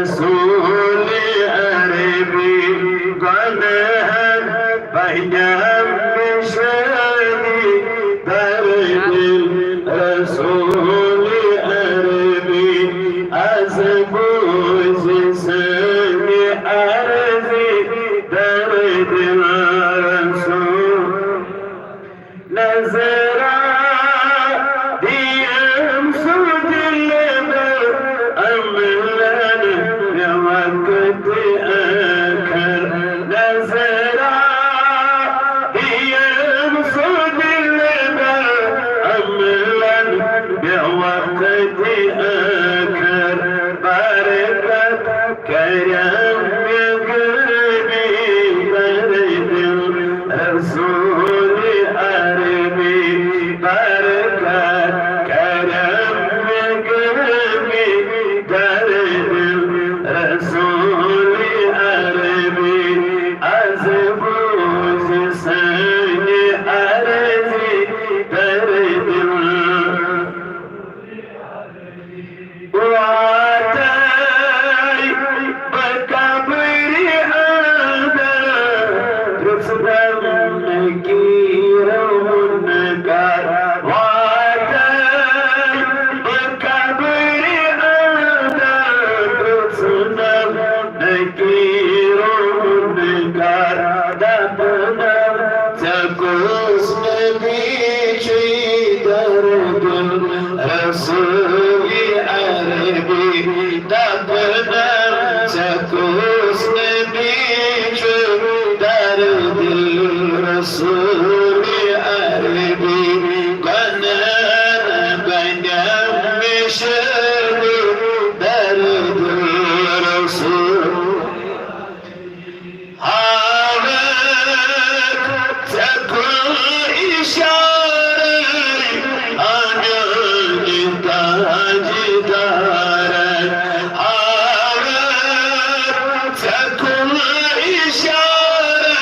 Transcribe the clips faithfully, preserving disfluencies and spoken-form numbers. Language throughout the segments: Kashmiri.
رسول عربی گۄنہن بنیام نشانی در دل رسول عربی، از بوز سنگ عرضی در دل رسول. نظرا دیم سو دلبر عملاً به وقت آخر. نظرا دیم سو دلبر عملاً به وقت آخر. برکت کرم غربی در دل رسول عربی، برکت کرم غربی در دل رسول عربی، از بوز سنگ عرضی در دل. واتای به قبر اندر، پرسنم نکیر و منکر. واتای به قبر اندر، پرسنم نکیر و منکر. دپنم ژےٚ کُس نبی چھُے در دل رسول عربی؟ دپنم ژےٚ کُس نبی چھُے در دل رسول عربی؟ گۄنہن بنیام نشانی در دل رسول. ہاوکھ ژےٚ کُن اِشارَے آمیانہِ تاجدارَے۔ ہاوکھ ژےٚ کُن اِشارَے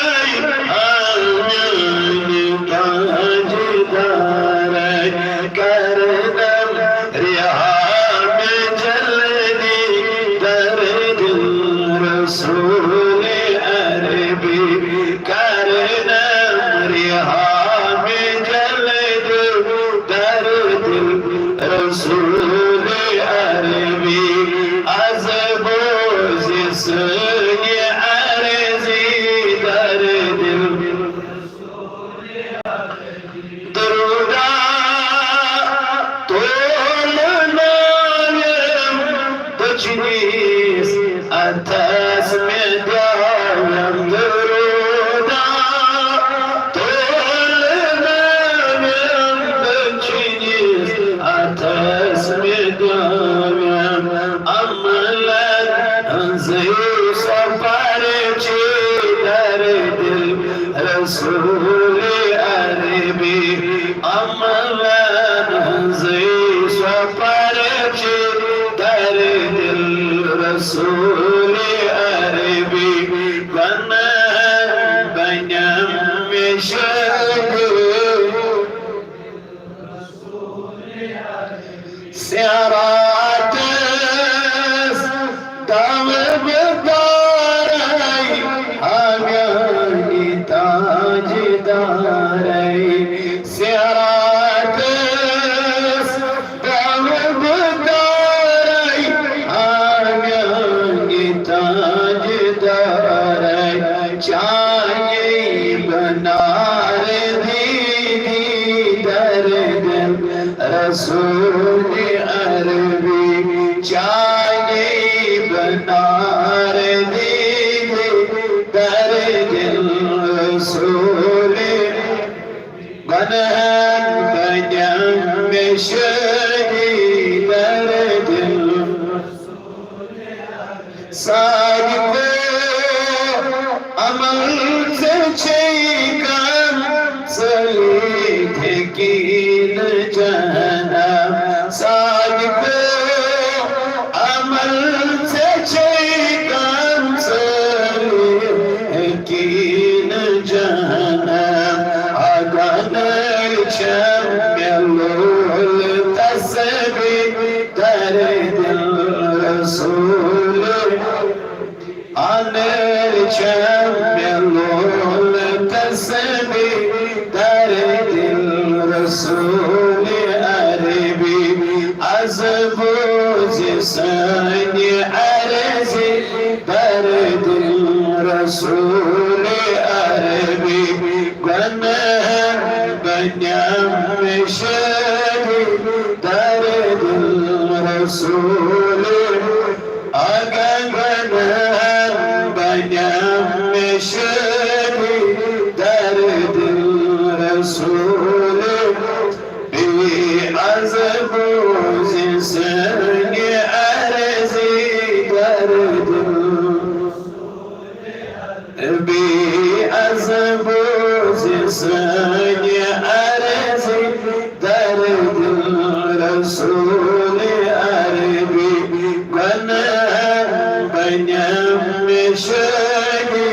آمیانہِ تاجدارَے۔ کرنم رہا مےٚ جلدی در دل رسول عربی۔ کرنم رہا مےٚ جلدی در دل رسول عربی۔ از بوز سنگ عرضی در دل. درودا تولنایم دچھنِس اتھس مےٚ دایم۔ درودا تولنایم دچھنِس اتھس مےٚ دایم۔ عملن ہٕنٛزٕے سۄ پرچہِ در دل رسول عربی۔ عملن ہٕنٛزٕے سۄ پرچہِ در دل رسول عربی۔ گۄنہن بنیام مےٚ شٲہِد۔ صراطس تل بہٕ تارے، ہامیانہِ تاجدارے۔ صراطس تل بہٕ تارے، ہامیانہِ تاجدارے۔ چانے بنار دیدی در دل رسول عربی۔ چانے بنار دیدی در دل رسول۔ گۄنہن بنیام مےٚ شٲہِد در دل۔ صادقو عمل ژےٚ چھے کم، ژٔلِتھ ہیٚکی نہٕ جہنم۔ صادقو عمل ژےٚ چھے کم، ژٔلِتھ ہیٚکی نہٕ جہنم۔ اگنر چھم مےٚ لول تسبیح در دل رسول آنر چھم ملون تسبیح در دل رسول عربی، از بوز سنی عرضی در دل رسول عربی، گناہن بنیم شدی در دل رسول، اگر گناہن بنیم شدی در دل رسول، بی از بوز سنی عرضی در دل، بی از بوز سنی عرضی در دل رسول عربی، گناہن بنیم شدی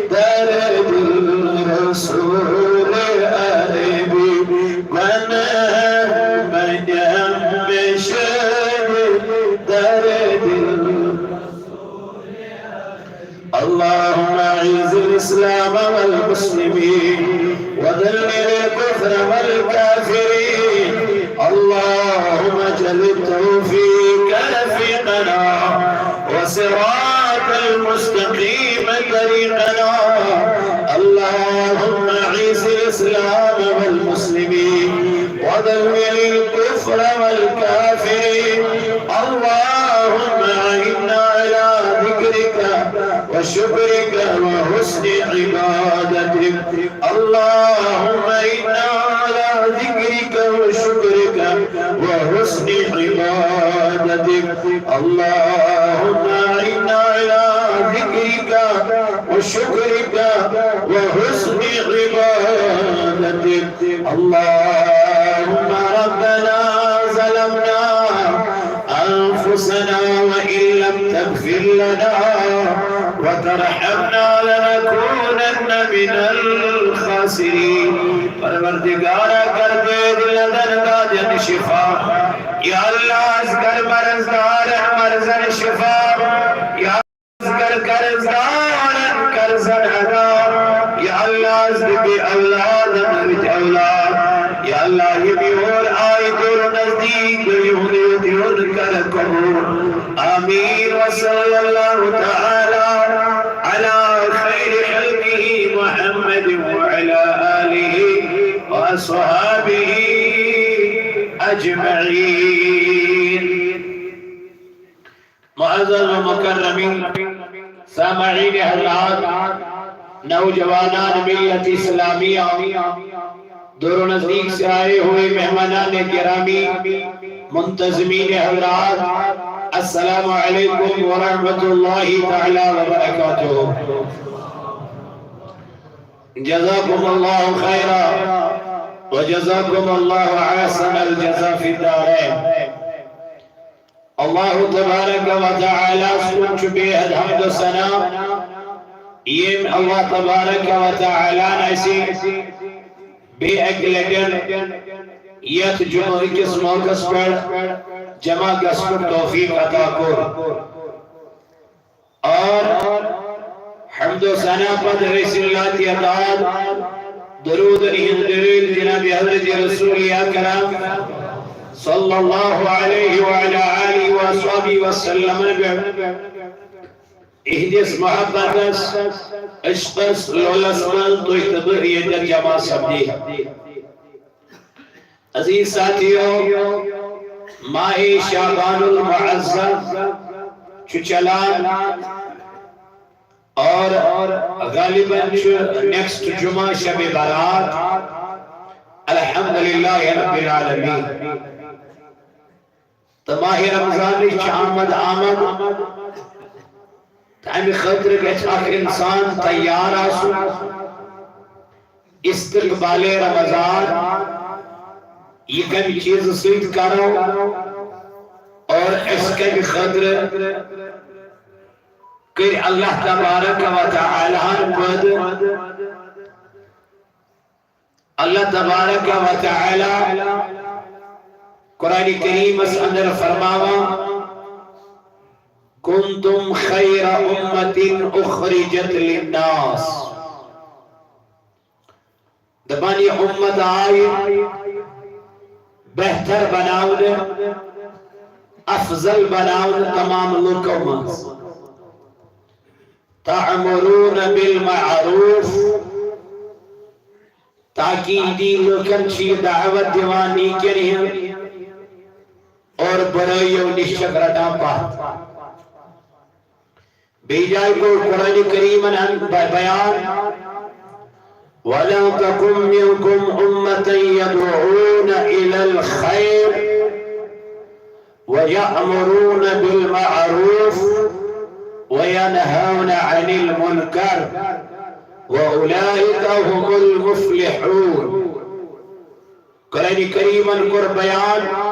در دل رسول عربی، گناہن بنیم شدی در دل. اللهم أعز الإسلام والمسلمين وذلل الكفر والكافرين. اللهم اجعل التوفيق رفيقنا وصراط المستقيم طريقنا. اللهم أعز الإسلام والمسلمين وذلل الكفر والكافرين. اللهم أعنا على ذكرك وشكرك وحسن عبادتك. اللهم أعنا على ذكرك وشكرك وحسن عبادتك. اللهم أعنا على ذكرك وشكرك وحسن عبادتك. اللهم ربنا ظلمنا أنفسنا وإن لم تغفر لنا وترحمنا لنكونن من الخاسرين. پروردگارا، کر بے دلن دادن شفا. یا اللہ، از کر مرض دارن مرضن شفا. یا از کر قرض دارن قرضن ادا. یا اللہ، از بے اولاد مروت اولاد. یا اللہ، یہ بھی اور آئی دور نزدیک، یہ ہونے دیون کر قبول. آمین. وصلى الله تعالى على خير خلقه محمد وعلى آله وأصحابه أجمعين. معزز و مکرمین سامعین حضرات، نوجوانان ملت اسلامیہ، دور و نزدیک سے آئے ہوئے مہمانان گرامی، منتظمین حضرات، السلام علیکم ورحمۃ اللہ تعالی وبرکاتہ. جزاکم اللہ خیرا وجزاکم اللہ احسن الجزا فی الدارین. اللہ تبارک و تعالی سن چھ بے حد حمد و ثنا، یم اللہ تبارک و تعالی نسی بے اک لٹن یتھ جمعہ کس موقعس پر جمع گژھنک توفیق عطا کور. اور حمد و ثنا پتہ ٲسۍ لاتعداد درودن ہٕنٛز ڈٲلۍ جناب حضرت رسول اکرم صلی اللہ علیہ وعلی آلہ وصحبہ وسلم پٮ۪ٹھ۔ اہندس محبتس، عشقس، لولس منٛز تُہۍ تہٕ بہٕ ییٚتٮ۪تھ جمع سپدی۔ عزیز ساتھیو، ماہ شعبان المعظم چھُ چلان اور غالباً چھُ نیکسٹ جمعہ شب برات، الحمدللہ رب العالمین۔ تہٕ ماہ رمضانٕچ چھِ آمد آمد۔ تہٕ اَمہِ خٲطرٕ گژھِ اکھ اِنسان تیار آسُن۔ استقبال رمضان، یہِ کَمہِ چیٖزٕ سۭتۍ کرو اور أسۍ کَمہِ خٲطرٕ کٔرۍ اللہ تبارک و تعالیٰ ہن پٲدٕ۔ اللہ تبارک و تعالیٰ قرآن کریمس اندر فرماوان، كنتم خير أمة أخرجت للناس۔ دپان یہ امت آئی بہتر بناونہٕ، افضل بناونہٕ تمام لوکو منٛز۔ تأمرون بالمعروف، تاکیدی لوکن چھ یہ دعوت دیوان نیکین ہند اور برائیو نش چھکھ رٹان پتھ۔ بیٚیہِ جایہِ کوٚر قرآن کریمن ہن بی-، بیان، ولتكن منكم أمة يدعون إلى الخير ويأمرون بالمعروف وينهون عن المنكر وأولئك هم المفلحون۔ قرآن کریمن کوٚر بیان،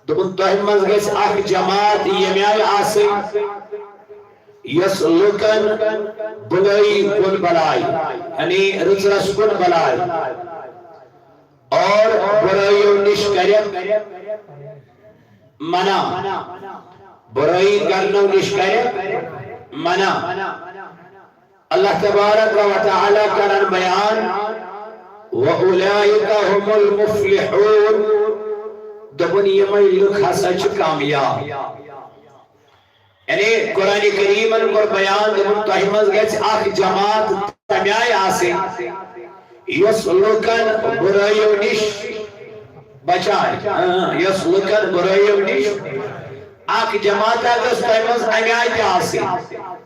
دوٚپُن، تۄہہِ منٛز گژھِ اکھ جماعت ییٚمہِ آیہِ آسٕنۍ، یۄس لُکن بُلٲیی کُن بُلایہِ، یعنی رٕژرس کُن بُلایہِ، اور بُرٲیو نِش کرِ منع، بُرٲیی کرنو نِش کرِ منع۔ اللہ تبارک و تعالیٰ کران بیان، وَأُولَٰئِكَ هُمُ الْمُفْلِحُونَ، دوٚپُن، یِمے لُکھ ہسا چھِ کامیاب۔ یعنی قرآن کریمن کوٚر بیان، دوٚپُن، تۄہہِ منٛز گژھِ اکھ جماعت تَمہِ آیہِ آسٕنۍ، یۄس لُکن بُرٲیو نِش بچایہِ، اۭں، یۄس لُکن بُرٲیو نِش اکھ جماعت گٔژھ تۄہہِ منٛز اَمہِ آیہِ تہِ آسٕنۍ۔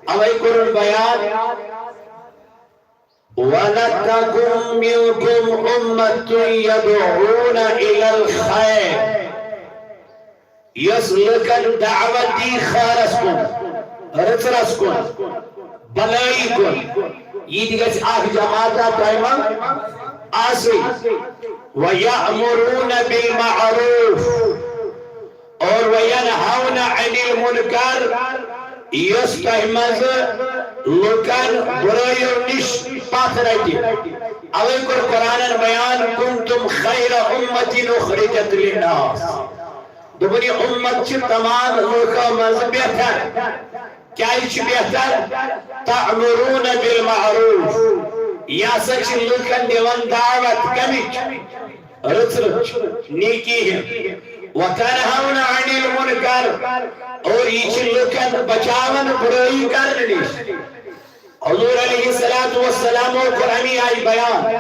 اوے کوٚرُن بیان، وَلَتَكُن مِّنكُمْ أُمَّةٌ يَدْعُونَ إِلَى الْخَيْرِ، یۄس لُکن دعوت دی خٲرس کُن، رٕژرس کُن، بلٲیی کُن۔ یہِ تہِ گژھِ اکھ جماعت تۄہہِ منٛز آسٕنۍ۔ وَيَأْمُرُونَ بِالْمَعْرُوفِ اور وَيَنْهَوْنَ عَنِ الْمُنْكَرِ، یۄس تۄہہِ منٛز لُکن بُرٲیو نِش پتھ رٹہِ۔ اوے کوٚر قرآنن بیان، كُنتُمْ خَيْرَ أُمَّةٍ أُخْرِجَتْ لِلنَّاسِ۔ دوٚپُن، یہِ اُمت چھِ تمام لوٗکو منٛز بہتر۔ کیٛازِ چھِ بہتر؟ تأمرون بالمعروف، یہِ ہسا چھِ لوٗکن دِوان دعوت کمِچ؟ رٕژرٕچ، نیکی ہِنٛد۔ وتنہون عن المنکر، اور یہِ چھِ لوٗکن بچاوان بُرٲیی کرنہٕ نِش۔ حضور علیہ الصلوۃ والسلام کوٚر اَمی آیہِ بیان،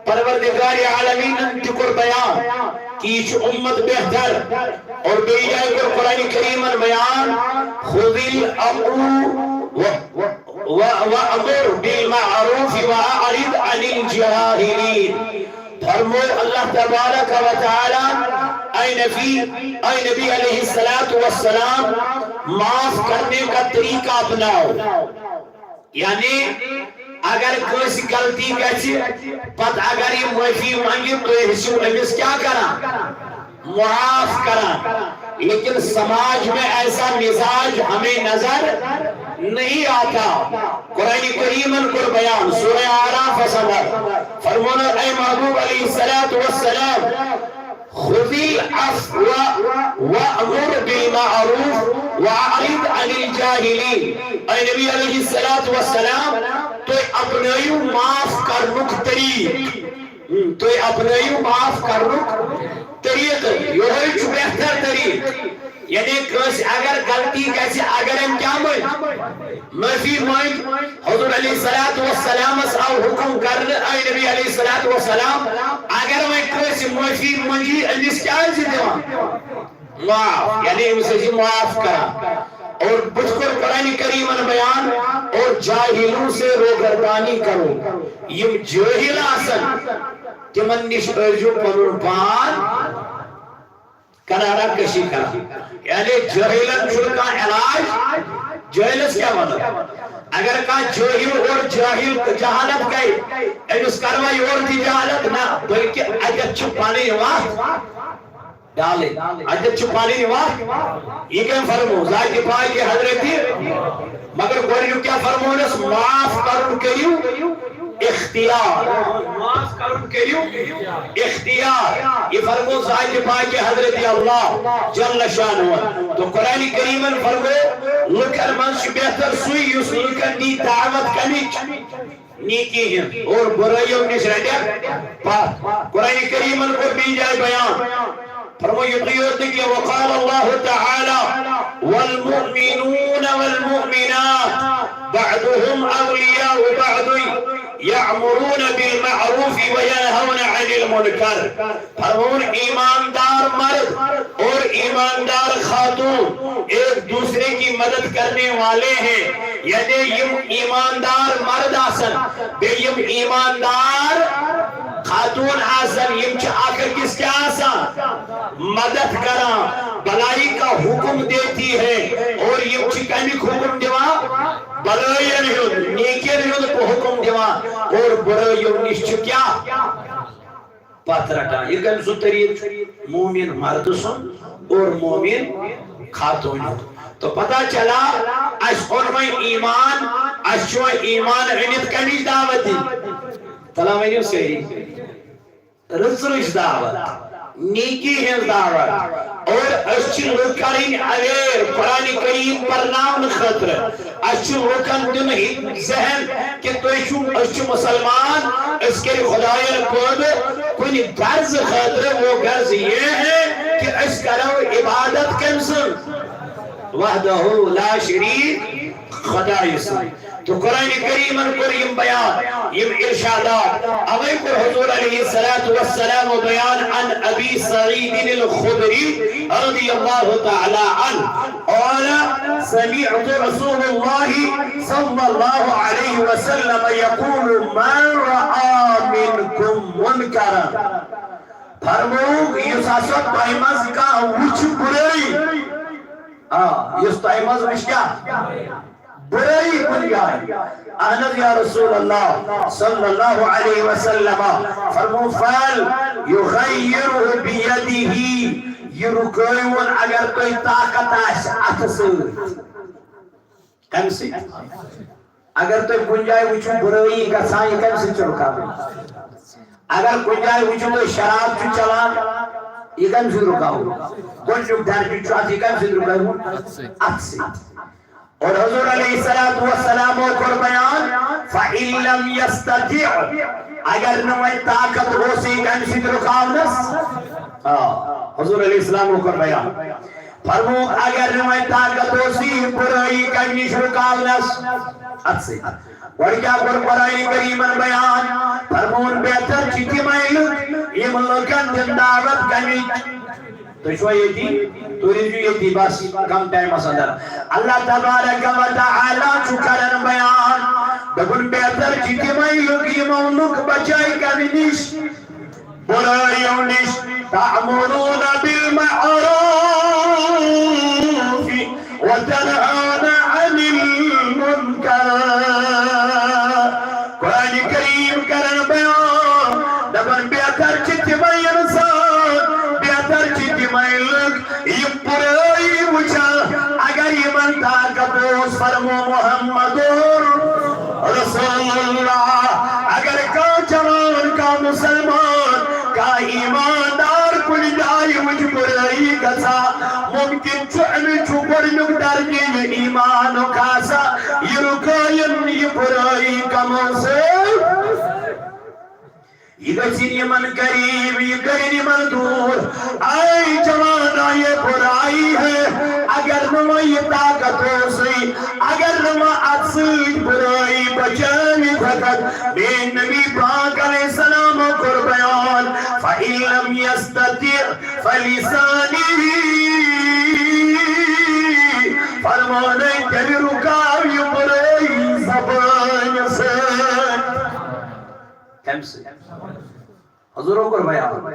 پروردگار عالمینن تہِ کوٚر بیان کہ یہِ چھُ اُمت بہتر۔ اور بیٚیہِ جایہِ کوٚر قرآن کریمن بیان، خذ العفو و، و، وأمر بالمعروف وأعرض عن الجاهلين۔ فرمو اللہ تبارک و تعالیٰ، اے نبی، اے نبی علیہ الصلوۃ والسلام، معاف کرنے کا طریقہ اپناؤ۔ یعنی اگر کٲنٛسہِ غلطی گژھِ، پتہٕ اگر یہِ معٲفی منگہِ، تُہۍ ٲسِو أمِس کیٛاہ کران؟ معاف کران۔ لیکن سماج میں ایسا مزاج ہمیں نظر نہیں آتا۔ قرآن کریمن کوٚر بیان، سورہ اعراف اندر فرمونا، اے محبوب علیہ الصلوۃ والسلام، خذ العفو وأمر بالمعروف وأعرض عن الجاهلين۔ اے نبی علیہ الصلوۃ والسلام، تُہۍ اپنٲیِو معاف کرنُک طریٖقہٕ۔ ہم، تُہۍ اپنٲیِو معاف کرنُک طریٖقہٕ۔ یِہوٚے چھُ بہتر طریٖقہٕ۔ یعنی کٲنٛسہِ اگر غلطی گژھِ، اگر أمۍ کیٛاہ مٔنٛج؟ معٲفی مٔنٛج۔ حضور علیہ الصلوۃ والسلامس آو حکم کرنہٕ، اے نبی علیہ الصلوۃ والسلام، اگر وۄنۍ کٲنٛسہِ معٲفی منٛگی، أمِس کیٛازِ دِوان؟ معاف، یعنی أمِس ٲسۍ معاف کران۔ اور بہٕ تہِ کوٚر قرآن کریمن بیان، اور جاہلوں سے روگردانی کرو، یِم جٲہِل آسن، تِمن نِش ٲسۍزیو پنُن پان کنارہ کشی کران۔ یعنی جٲہِلن چھُنہٕ کانٛہہ علاج، جٲہِلس کیٛاہ ونو؟ اگر کانٛہہ جٲہِل اور جاہِل جہالت کرِ، أمِس کروا یورٕ تہِ جہالت؟ نہ، بلکہ اتٮ۪تھ چھِ پنٕنۍ وتھ ڈالٕنۍ۔ اتٮ۪تھ چھِ پنٕنۍ وتھ۔ یہِ کٔمۍ فرمو؟ ذاتِ پاکہِ حضرتِ۔ مگر گۄڈٕنیُک کیٛاہ فرمونس؟ معاف کرُن کٔرِو۔ اختیار۔ معاف کرُن کٔرِو اختیار۔ یہِ فرموو ذاتِ پاکِ حضرت اللہ جل شانہ۔ تو قرآن کریمن فرموو، لُکن منٛز چھُ بہتر سُے یُس لُکن دی دعوت کمِچ؟ نیکی ہٕنٛز۔ اور بُرٲیو نِش رٹہِ پتھ۔ قرآن کریمن کوٚر بیٚیہِ جایہِ بیان۔ فرموو یُتُے یوت نہٕ کینٛہہ، وقال اللہ تعالیٰ، والمؤمنون والمؤمنات بعضهم أولياء بعض يأمرون بالمعروف وينهون عن المنكر۔ فرموون ایماندار مرد اور ایماندار خاتون ایک دوسرے کی مدد کرنے والے ہیں، یعنی یِم ایماندار مرد آسن، بیٚیہِ یِم ایماندار خاتون آسن، یِم چھِ اکھ أکِس کیٛاہ آسان؟ مدد کران، بھلائی کا حکم دیتی ہے۔ اور یِم چھِ کمیُک حکم دِوان؟ بھلٲیَن ہُنٛد، نیکین ہُنٛد حکم دِوان۔ اور بُرٲیو نِش چھِ کیٛاہ؟ پتھ رٹان۔ یہِ کٔمۍ سُنٛد طریٖقہٕ چھُ؟ مومن مرد سُنٛد اور مومن خاتون ہُنٛد۔ تو پتہ چلا، اَسہِ اوٚن وۄنۍ ایمان، اَسہِ چھُ وۄنۍ ایمان أنِتھ کَمِچ دعوت دِنۍ؟ تلا ؤنِو سٲری۔ رٕژ رٕژ دعوت، نیکی ہٕنٛز دعوت۔ اور أسۍ چھِ لُکھ کَرٕنۍ aware قرآن کریم پرناونہٕ خٲطرٕ۔ اَسہِ چھُ لُکن دیُن یہِ ذہن کہِ تُہۍ چھِو، أسۍ چھِ مُسلمان، أسۍ کٔرِو خۄدایَن پٲدٕ کُنہِ غرضہٕ خٲطرٕ۔ وہ غرض یہ ہے کہ أسۍ کَرو عبادت کٔمۍ سٕنٛز؟ وحدہ لا شریک خۄدایہِ سٕنٛز۔ تو قرآن کریمن کوٚر یِم بیان، یِم ارشادات۔ اوے کوٚر حضور علیہ الصلوۃ والسلام بیان عن ابی سعید الخدری رضی اللہ تعالی عنہ۔ قال، سمعت رسول الله صلى الله عليه وسلم يقول، من رأى منكم منكرا۔ فرمووُکھ، یُس ہسا تۄہہِ منٛز کانٛہہ وٕچھِ بُرٲیی، آ، یُس تۄہہِ منٛز وٕچھِ کیٛاہ؟ بُرٲیی کُنہِ جایہِ۔ اہن حظ یا رسول اللہ صلی اللہ علیہ وسلم۔ فرموو، فل یغیرہ بیدہ، یہِ رُکٲیوُن اگر تۄہہِ طاقت آسہِ اَتھٕ سۭتۍ۔ کَمہِ سۭتۍ؟ اگر تۄہہِ کُنہِ جایہِ وٕچھِو بُرٲیی گژھان، یہِ کَمہِ سۭتۍ چھُ رُکاوٕنۍ؟ اگر کُنہِ جایہِ وٕچھِو تُہۍ شراب چھُ چلان، یہِ کَمہِ سۭتۍ رُکاوُن؟ گۄڈٕنیُک درجہٕ چھُ اَتھ، یہِ کَمہِ سۭتۍ رُکاوُن؟ اَتھٕ سۭتۍ۔ اور حضور علیہ الصلوۃ والسلام کوٚر بیان، فَإِن لَّمْ يَسْتَطِعْ، اگر نہٕ وۄنۍ طاقت اوسُے کَمہِ سۭتۍ رُکاونَس؟ آ، حضور علیہ السلام کوٚر بیان۔ فرمووُکھ، اگر نہٕ وۄنۍ طاقت اوسُے یہِ بُرٲیی کَمہِ نِش رُکاونَس؟ اَتھٕ سۭتۍ۔ گۄڈٕ کیٛاہ کوٚر قرآن کریمن بیان؟ فرمووُن، بہتر چھِ تِمے لُکھ، یِم لُکن دِن دعوت کَمِچ؟ تُہۍ چھِوا ییٚتی؟ تُہۍ روٗزِو ییٚتی بس کم ٹایمس اندر۔ اللہ تبارک و تعالیٰ چھُ کران بیان، دوٚپُن، بہتر چھِ تِمے لُکھ، یِمو لُکھ بچٲے کَمہِ نِش؟ بُرٲیو نِش۔ تأمرون بالمعروف وتنهون عن المنكر۔ قرآن کریم کرن بیان، دپان بہتر چھِ تِمے انسان، بہتر چھِ تِمے لُکھ، یِم بُرٲیی وٕچھان، اگر یِمن طاقت اوس، فرمو محمد رسول اللہ، اگر کانٛہہ جوان، کانٛہہ مسلمان، کانٛہہ ایماندار کُنہِ جایہِ وٕچھِ بُرٲیی گژھان، ممکن چھُ أمِس چھُ گۄڈٕنیُک درجہٕ یہِ ایمانُک آسان، یہِ رُکٲیِن یہِ بُرٲیی کمو سۭتۍ۔ یہِ گژھِ یِمن قریب، یہِ کٔرِن یِمن دوٗر۔ اے جوانا، یہ برائی ہے۔ اگر نہٕ وۄنۍ یہِ طاقت اوسُے، اگر نہٕ وۄنۍ اتھ سۭتۍ برٲیی بچٲوِتھ ہٮ۪ککھ، میٲنۍ نبی پاک علیہ السلام کوٚر بیان، فَإِن لَّمْ يَسْتَطِعْ فَلِسَانِهِ، فرمانَے تیٚلہِ رُکاو یہِ برٲیی زبٲنۍ سۭتۍ۔ کَمہِ سۭتۍ؟ حضورو کوٚر بیان۔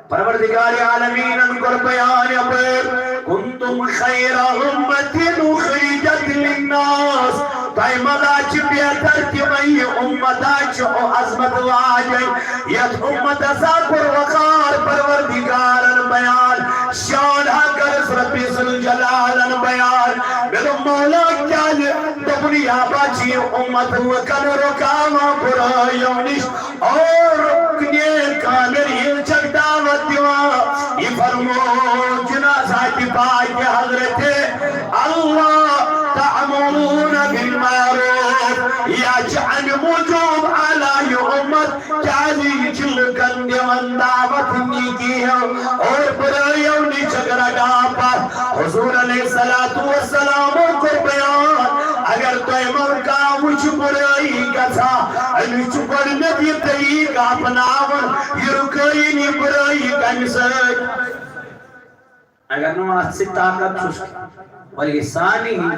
پروردگار عالمینن کوٚر بیان یپٲرۍ، كنتم خير أمة أخرجت للناس۔ تۄہہِ منٛز چھِ بہتر تِمے یہِ اُمت چھِ او عظمت واجٮ۪ن۔ یتھ اُمتس ہا کوٚر وقار پروردگارن بیان، شان ہا کٔرٕس ربِ ذوالجلالن بیان۔ مےٚ دوٚپ، مولا کیٛازِ؟ دوٚپُن، یہِ پتہٕ چھِ یہِ اُمت لُکن رُکاوان برٲیو نِش اور نیک کامٮ۪ن یہِ چھکھ دعوت دِوان۔ یہِ فرمو جنازاتِ پاکِ حضرت اللہ تأمرون بالمعروف۔ یہِ چھِ اَمہِ موٗجوٗب اعلیٰ یہِ اُمت کیازِ یہِ چھِ لُکن دِوان دعوت نیکی ہٕنٛز اور برٲیو نِش چھکھ رٹان پتھ۔ حضور علیہ الصلوۃ والسلام کوٚر بیان، اگر تۄہہِ منٛز کانٛہہ وٕچھِ بُرٲیی گژھان، أمِس چھُ گۄڈٕنیتھ یہِ طریٖقہٕ اپناوُن، یہِ رُکٲیِن یہِ بُرٲیی کمہِ سۭتۍ؟ اگر نہٕ اَتھ سۭتۍ طاقت چھُس، ولسانہ،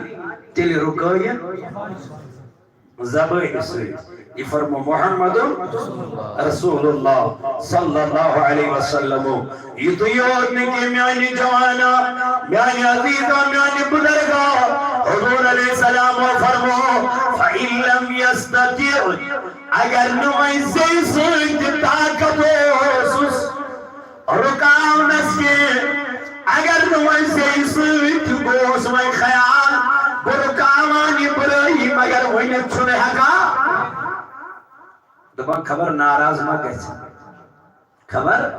تیٚلہِ رُکٲیِن زبٲنہِ سۭتۍ۔ یہِ فرمو محمد رسول اللہ صلی اللہ علیہ وسلم۔ یِتُے یوت نہٕ کینٛہہ، میانہِ جوانا، میانہِ عزیزا، میانہِ بزرگا، حضور علیہ السلام فرمو، فَإِن لَّمْ يَسْتَطِعْ، اگر نہٕ وۄنۍ زیٚیہِ سۭتۍ تہِ طاقت اوسُس، رُکاونس کینٛہہ۔ اگر نہٕ وۄنۍ زیٚیہِ سۭتۍ تہِ گوس وۄنۍ خیال، بہٕ رُکاوان یہِ بُرٲیی، مگر ؤنِتھ چھُنہٕ ہٮ۪کان۔ دَپان خبر ناراض ما گژھِ، خبر،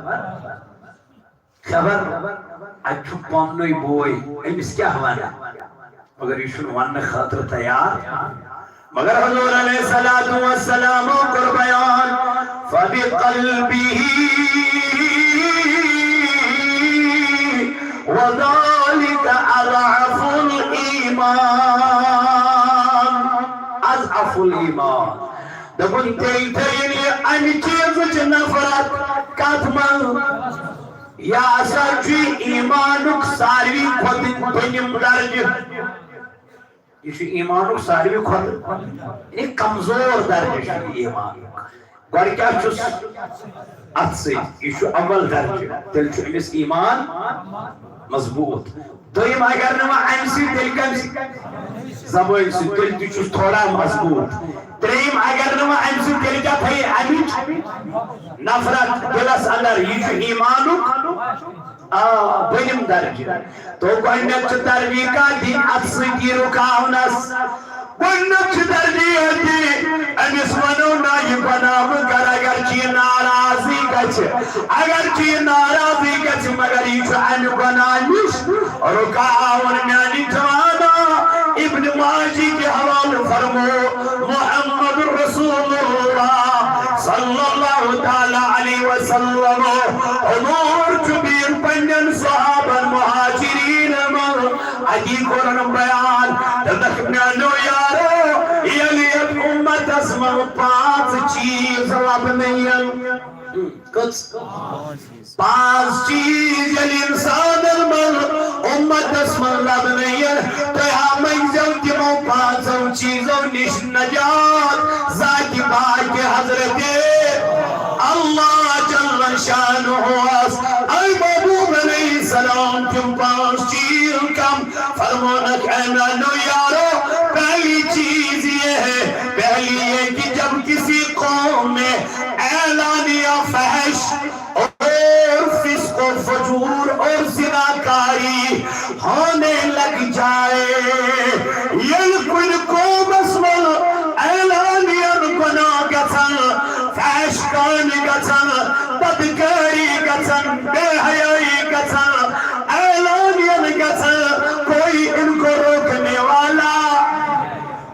خبر اَتہِ چھُ پننُے بوے، أمِس کیٛاہ وَنہٕ؟ مگر یہِ چھُنہٕ وننہٕ خٲطرٕ تیار۔ مگر حضور علیہ الصلوۃ والسلام کوٚر بیان، فبقلبہ وذلک اضعف الایمان، اضعف الایمان۔ دوٚپُن تیٚلہِ تھٲیِن یہِ اَمہِ چیٖزٕچ نفرت کتھ منٛز؟ یہِ ہسا چھُ ایمانُک ساروی کھۄتہٕ بٔنِم درجہٕ۔ یہِ چھُ ایمانُک ساروی کھۄتہٕ، یعنی کمزور درجہٕ چھُ یہِ ایمانُک۔ گۄڈٕ کیٛاہ چھُس اَتھ سۭتۍ؟ یہِ چھُ اول درجہٕ، تیٚلہِ چھُ أمِس ایمان مضبوٗط۔ دوٚیِم، اگر نہٕ وۄنۍ اَمہِ سۭتۍ، تیٚلہِ کَمہِ سۭتۍ؟ زبٲنۍ سۭتۍ، تیٚلہِ تہِ چھُس تھوڑا مضبوٗط۔ ترٛیٚیِم، اگر نہٕ وۄنۍ اَمہِ سۭتۍ، تیٚلہِ کیٛاہ تھایہِ اَمِچ نفرت دِلس اندر؟ یہِ چھُ ایمانُک، آ، بٔنِم درجہٕ۔ تو گۄڈٕنیتھ چھُ تربیت دِنۍ اَتھ سۭتی رُکاونس۔ گۄڈٕنیتھ چھُ تربیت دِنۍ، أمِس وَنو نہ، یہِ گۄناہ مہٕ کر، اگر چھِ یہِ ناراضی گژھِ، اگر چھِ یہِ ناراضی گژھِ، مگر یہِ چھُ اَمہِ گۄناہ نِش رُکاوُن۔ میانہِ جوانا، ابن ماجہ کہِ حوالہٕ فرمو، محمد رسول اللہ صلی اللہ تعالیٰ علیہ وسلم، حضور چھُ بیٖر پننٮ۪ن صحابن مہاجرین منٛز اَتی کوٚرُن بیان، دوٚپنکھ، میانیو یارو، ییٚلہِ یتھ اُمتس منٛز پانٛژھ چیٖز لبنہٕ یِن۔ کٔژ؟ پانٛژھ چیٖز ییٚلہِ اِنسانن منٛز، اُمتس منٛز لبنہٕ یِن، تُہۍ ہا مٔنٛگزیو تِمو پانٛژو چیٖزو نِش نجات ذاتِ پاکِ حضرت اللہ جل شانہس۔ اے محبوب علیہ السلام، تِم پانٛژھ چیٖز کم؟ فرمونکھ، اے میانیو یارو، پہلی چیز یہ ہے، پہلی یہ کہ جب کسی قوم میں اعلانیہ فحش اور فسق و فجور اور زناکاری ہونے لگ جائے، ییٚلہِ کُنہِ قومس منٛز اعلانین گۄناہ گژھن، فحش کامہِ گژھن، بدکاری گژھن، بے حیائی گژھن، اعلانین گژھن، کوئی ان کو روکنے والا،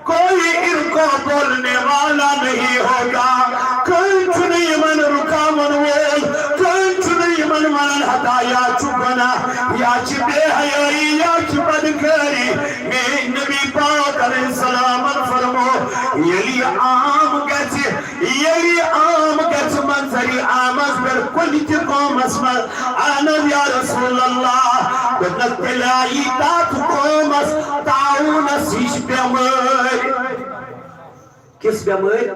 کوئی ان کو بولنے والا نہیں ہوگا۔ کٕہٕنۍ چھُنہٕ یِمن رُکاون وول، کٕہٕنۍ چھُنہٕ یِمن ونان، ہتا یا چھُ گۄناہ، یا چھِ بے حیٲیی، یا چھِ بدکٲری۔ میٲنۍ نبی پاک علیہ السلامن فرمو، ییٚلہِ یہِ عام گژھِ، ییٚلہِ یہِ عام گژھِ، منظرِ عامس پٮ۪ٹھ کُنہِ تہِ قومس منٛز، اہن حظ یا رسول اللہ، دوٚپنکھ، تیٚلہِ آیی تتھ قومس طاعونس ہِش بٮ۪مٲرۍ۔ کِژھ بٮ۪مٲرۍ؟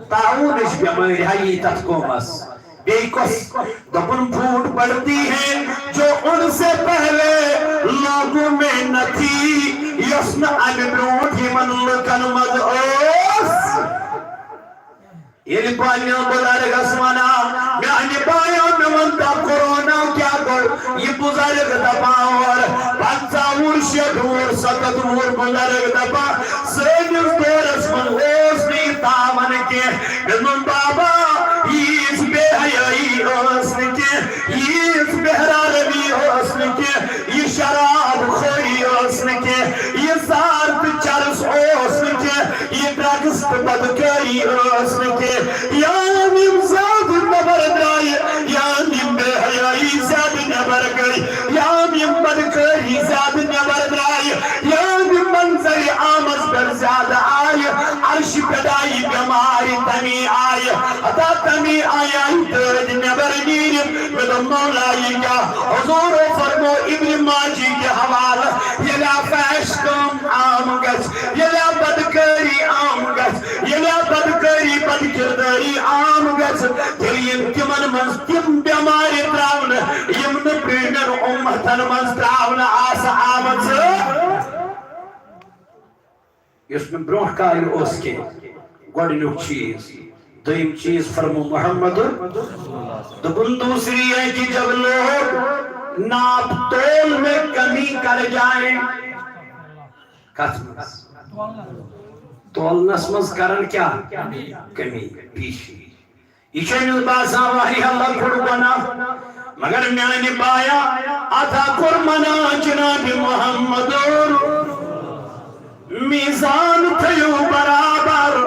طاعونٕچ بٮ۪مٲرۍ آیی تتھ قومس۔ بیٚیہِ کۄس؟ دوٚپُن، پھوٗٹ پڑتی ہے جو ان سے پہلے لوگوں میں نہ تھی، یۄس نہٕ امہِ برونٛٹھ یِمن لُکن منٛز ٲس۔ ییٚلہِ پننِس بُزرگس ونان، میانہِ بایو، مےٚ وَن تہٕ کورونا کیٛاہ گوٚو؟ یہِ بُزرگ دپان، اور پنٛژاہ وُہُر، شیٹھ وُہُر، ستتھ وُہُر بُزرگ دپان، سٲنِس پٮ۪ٹھ آیہِ بٮ۪مارِ، تَمی آیہِ، ہتا تَمی آیہِ آیہِ دٲدۍ نٮ۪بر نیٖرِتھ۔ مےٚ دوٚپ، مولا، یہِ کیٛاہ؟ حضوٗرو فرمو ابن ماجہ کہِ حوالہٕ، ییٚلہِ آ فحش کٲم عام گژھِ، ییٚلہِ آ بدکٲری عام گژھِ، ییٚلہِ آ بدکٲری بدکردٲری عام گژھِ، تیٚلہِ یِن تِمن منٛز تِم بٮ۪مارِ ترٛاونہٕ، یِم نہٕ پرٛٲنٮ۪ن اُمتن منٛز ترٛاونہٕ آسہٕ آمژٕ۔ یُس نہٕ برونٛہہ کالہِ اوس کینٛہہ، گۄڈٕنیُک چیٖز۔ دوٚیِم چیٖز فرمو محمد، دوٚپُن، دوسری ہے کہ جب لوگ ناپ تول میں کمی کر جائیں۔ کتھ منٛز؟ تولنس منٛز کرن کیٛاہ؟ کمی، پیٖشی۔ یہِ چھُ أمِس باسان واریاہ لۄکُٹ گۄناہ، مگر میانہِ بایا، اتھ ہا کوٚر منع جناب محمد۔ میزان تھٲیِو برابر،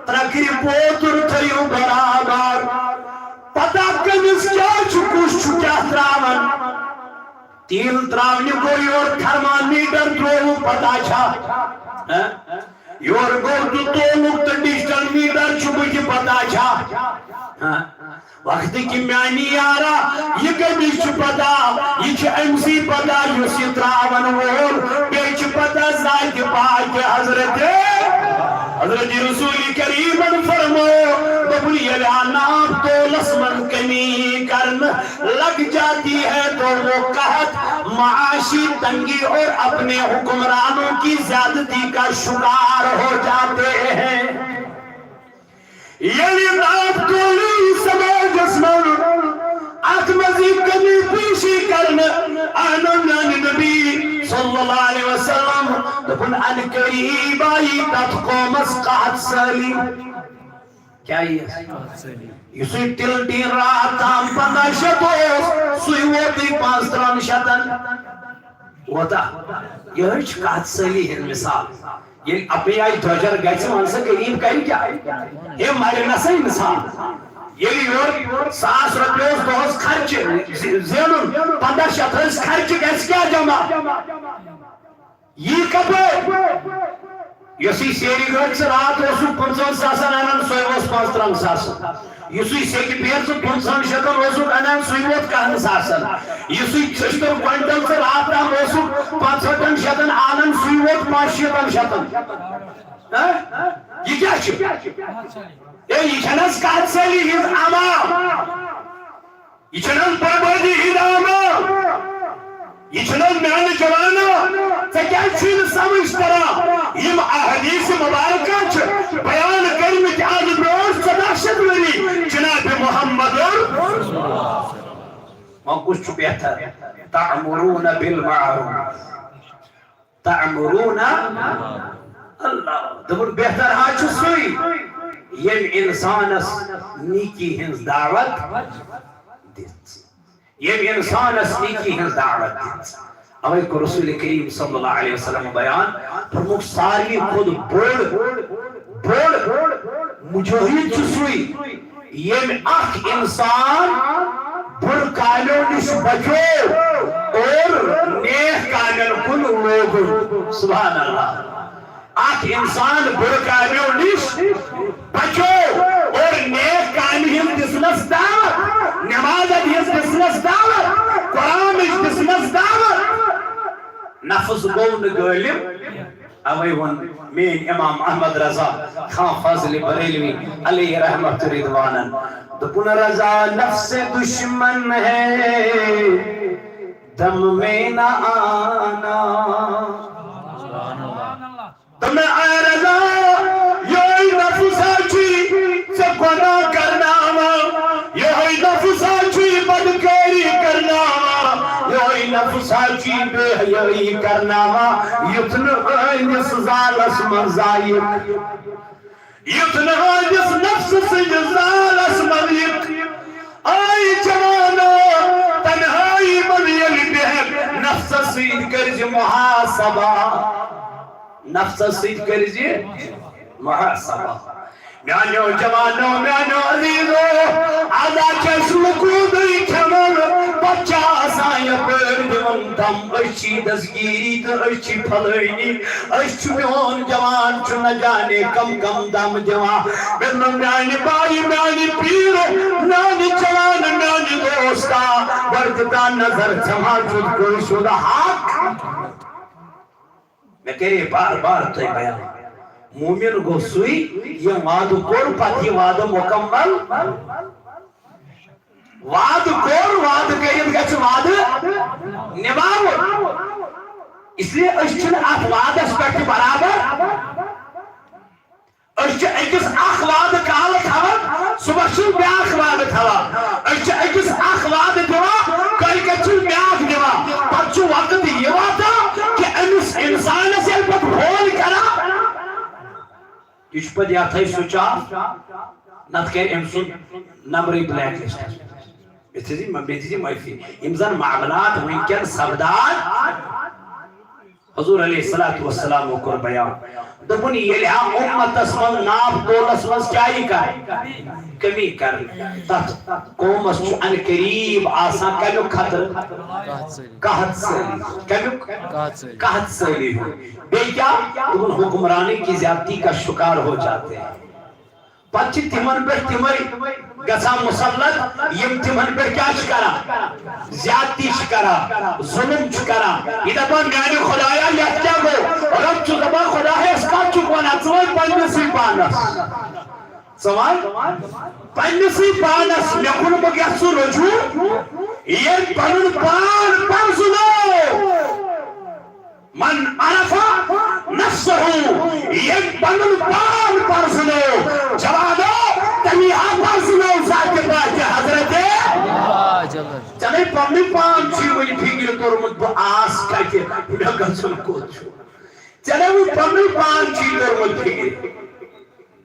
ترکرِ پوتُر تھٲیِو برابر۔ پتہ کٔمِس کیٛاہ چھُ، کُس چھُ کیٛاہ تراوان۔ تیٖل تراونہِ گوٚو یورٕ، تھرمامیٹر ترٛووُکھ، پتہ چھا؟ ہہ؟ یورٕ گوٚو تہٕ تولُکھ تہٕ ڈیجیٹل میٹر چھُ بٕتھِ، پتہ چھا؟ ہہ؟ وقتہٕ کہِ میانہِ یارا، یہِ کٔمِس چھُ پتہ؟ یہِ چھُ أمسٕے پتہ یُس یہِ تراون وول، بیٚیہِ چھُ پتہ ذاتِ پاکہِ حضرت۔ حضرت رسول کریمن فرمو، دوٚپُن، ییٚلہِ آ ناپ تولس منٛز کمی کرنہٕ لگ جاتی ہے تو وہ قحط، معاشی تنگی اور اپنے حکمرانوں کی زیادتی کا شکار ہو جاتے ہیں۔ ییٚلہِ ناپ تولٕے سماجس منٛز اتھ منٛز یہِ کمی پیشی کرنہٕ آنو میانہِ نبی صلی اللہ علیہ وسلم، دوٚپُن، ان قریب آیی تتھ قومس قحط سٲلی۔ کیٛاہ یِیَس؟ یُسُے تِلہٕ ٹیٖن راتھ تام پنٛداہ شیٚتھ اوس، سُے ووتُے پانٛژترٕٛہَن شیٚتَن۔ ووتا؟ یِہوٚے چھِ قحط سٲلی ہِنٛز مِثال۔ ییٚلہِ اَپٲرۍ آیہِ درٛۄجر گژھِ، وَن سا غریٖب کَرِ کیٛاہ؟ ہے مَرِ نہ سا اِنسان۔ ییٚلہِ یورٕ ساس رۄپیہِ اوس دۄہَس خرچہِ، زِ-، زینُن، پنٛداہ شیٚتھ ٲسۍ خرچہِ، گژھِ کیٛاہ جمع؟ یی کپٲرۍ؟ یۄس یہِ سیرِ گٲڑۍ ژٕ راتھ اوسُکھ پٕنٛژٕہَن ساسَن اَنان، سۄے وٲژ پانٛژترٕٛہَن ساسَن۔ یُسُے سیٚکہِ بیٹ ژٕ پٕنٛژٕہَن شیٚتَن اوسُکھ اَنان، سُے ووت کَہَن ساسَن۔ یُسُے چھٔجتُر کویِنٹَل ژٕ راتھ تام اوسُکھ پانٛژہٲٹھَن شیٚتَن اَنان، سُے ووت پانٛژھ شیٖتَن شیٚتَن۔ ہہ؟ یہِ کیٛاہ چھُ؟ ہے، یہِ چھَنہٕ حظ قحط سٲلی ہِنٛز عمام؟ یہِ چھَنہٕ حظ بربٲدی ہِنٛد عمام؟ یہِ چھُنہٕ حظ میانہِ جوانو؟ ژےٚ کیٛازِ چھُے نہٕ سمجھ تران؟ یِم احادیث مبارکہ چھِ بیان کٔرمٕتۍ از برونٛٹھ ژۄداہ شیٚتھ ؤری جناب محمد۔ وۄنۍ کُس چھُ بہتر؟ تأمرون بالمعروف۔ تأمرون، اللہ۔ دوٚپُن، بہتر حظ چھُ سُے، ییٚمۍ اِنسانَس نیکی ہٕنٛز دعوت دِژ۔ ییٚمۍ اِنسانَس نیکی ہٕنٛز دعوت دِژ۔ اَوَے کوٚر رسول کریم صلی اللہ علیہ وسلم بیان، فرمووُکھ، ساروی کھۄتہٕ بوٚڑ، بوٚڑ مجاہد چھُ سُے، ییٚمۍ اکھ انسان بُرٕ کامیو نِش بچو اور نیک کامٮ۪ن کُن لوگُن۔ سبحان اللہ۔ اکھ انسان بُرٕ کامیو نِش بچو اور نیک کامہِ ہٕنٛز دِژنس دعوت، نمازن ہٕنٛز دِژنس دعوت، قرآنٕچ دِژنس دعوت۔ نفس گوٚو نہٕ غٲلب۔ اوے ووٚن میٲنۍ امام احمد رضا خان فاضل بریلوی علیہ رحمت رضوانن، دوٚپُن، رضا نفس دشمن ہے، دم میں نہ آنا۔ دوٚپُن، اے رضا، یہے نفس ہا چھُے ژےٚ گۄناہ کرناوان، یہے نفس ہا چھُے بدکٲری کرناوان، یہے نفس ہا چھُے بے حیٲیی کرناوان، یُتھ نہٕ أہٕنٛدِس زالس منٛز آیہِ، یُتھ نہٕ أہٕنٛدِس نفسہٕ سٕنٛدِس زالس منٛز یِتھ۔ اے جوانو، تنہٲیی منٛز ییٚلہِ بیہکھ، نفسس سۭتۍ کٔرزِ محاسبہ۔ نفسس سۭتۍ کٔرزِ محاسبہ۔ میانیو جوانو، میانیو عزیزو، از ہا چھِ أسۍ لُکوٗدٕے کھٮ۪وان، پتہٕ چھِ آسان یپٲرۍ دِوان دم، أسۍ چھِ دستگیٖری تہٕ أسۍ چھِ پھلٲنی، أسۍ چھِ، میون جوان چھُ نہ جانے کم کم دم دِوان۔ مےٚ دوٚپ، میانہِ بایہِ، میانہِ پیٖرٕ، میانہِ جوان، میانہِ دوستا، گۄڈٕ دِتان نظر، ژےٚ ما چھُتھ کٲنٛسہِ ہُنٛد حق؟ مےٚ کرے بار بار تۄہہِ بیان، مومن گوٚو سُے، ییٚمۍ وعدٕ کوٚر، پتہٕ یہِ وعدٕ مکمل۔ وعدٕ کوٚر، وعدٕ کٔرِتھ گژھِ وعدٕ نِباوُن۔ اس لیے أسۍ چھِنہٕ اتھ وعدس پٮ۪ٹھ تہِ برابر۔ أسۍ چھِ أکِس اکھ وعدٕ کالہٕ تھاوان، صبحس چھِنہٕ بیٛاکھ وعدٕ تھاوان۔ أسۍ چھِ أکِس اکھ وعدٕ دِوان، کٲلۍ کٮ۪تھ چھِنہٕ بیٛاکھ دِوان۔ پتہٕ چھُ وقت یہِ واتان کہِ أمِس انسانس ییٚلہِ پتہٕ فون کران، یہِ چھُ پتہٕ یتھے سُہ چاپ، نتہٕ کرِ أمۍ سُنٛد نمبرٕے بلیک لسٹس۔ مےٚ تھٲیزِ، مےٚ تھٲیزِ معٲفی۔ یِم زن معاملات وٕنکٮ۪ن سپدان، حضور علیہ الصلوۃ والسلامو کوٚر بیان۔ دوٚپُن، ییٚلہِ ہا اُمتس منٛز ناپ تولس منٛز کیٛاہ یی کرِ؟ کمی کرِ۔ تتھ قومس چھُ عنقریب آسان کمیُک خطرٕ؟ قحط سٲلی۔ کمیُک؟ قحط سٲلی۔ قحط سٲلی ہُنٛد۔ بیٚیہِ کیٛاہ؟ دوٚپُن، حکمرانٕے کی زیادتی کا شکار ہو جاتے ہیں۔ پتہٕ چھِ تِمن پٮ۪ٹھ تِمے گژھان مسلط، یِم تِمن پٮ۪ٹھ کیٛاہ چھِ کران؟ زیادتی چھِ کران، ظلم چھِ کران۔ یہِ دپان، میانہِ خدایا، یتھ کیٛاہ گوٚو؟ رب چھُ دپان، خدایا، أسۍ کتھ چھُکھ ونان؟ ژٕ وَن پننِسٕے پانس۔ ژٕ وَن پننِسٕے پانس، مےٚ کُن مہ گژھ ژٕ رجوع۔ ییٚلہِ پنُن پان پرزنوو، من عرف نفسہ، ییٚمۍ پنُن پان پرزنوو، جوانو، تمی ہا پرزنوو ذاتِ پاکِ حضرت۔ آ، جل۔ ژےٚ نے پننُے پان چھُے وُنہِ فِکرِ توٚرمُت، بہٕ آس کتہِ، مےٚ گژھُن کوٚت چھُ۔ ژےٚ نے وُنہِ پننُے پان چھُے توٚرمُت فِکرِ۔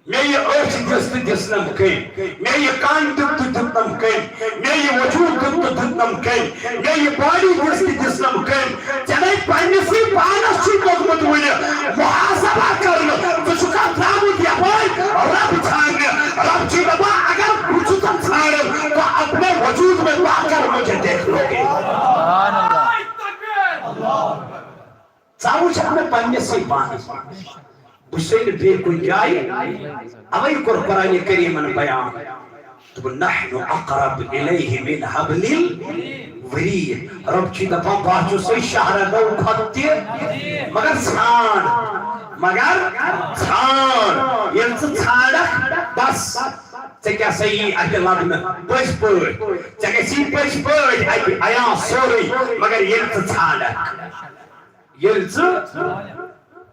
مےٚ یہِ أچھ دِژ تہٕ دِژنم کٔمۍ؟ مےٚ یہِ کن دیُت تہٕ دیُتنم کٔمۍ؟ مےٚ یہِ وجوٗد دیُت تہٕ دیُتنم کٔمۍ؟ مےٚ یہِ باڈی دِژ تہٕ دِژنم کٔمۍ؟ ژےٚ نے پننِسٕے پانس چھُے توٚگمُت وُنہِ محاسبہ کرنہٕ۔ ژٕ چھُکھا درٛامُت یپٲرۍ رب ژھانڈنہِ؟ رب چھُے دپان، اگر بہٕ چھُسن ژھانڈان، تو اپنے وجود میں پا کر مجھے دیکھ لو گے۔ سبحان اللہ۔ ژٕ وٕچھکھ مےٚ پننِسٕے پانس۔ بہٕ چھُسے نہٕ بیٚیہِ کُنہِ جایہِ۔ اوے کوٚر قرآنِ کریٖمن بیان۔ دوٚپُن، "نحن اقرب الیہ من حبل الورید۔" رۄب چھُ دپان، "بہٕ ہا چھُسے شاہ رگو کھۄتہٕ تہِ، مگر ژھانڈ، مگر ژھانڈ۔" ییٚلہِ ژٕ ژھانڈکھ، بس، ژےٚ کیٛاہ سا یی اتہِ لبنہٕ؟ پٔزۍ پٲٹھۍ۔ ژےٚ گژھی پٔزۍ پٲٹھۍ اتہِ عیاں سورُے، مگر ییٚلہِ ژٕ ژھانڈکھ۔ ییٚلہِ ژٕ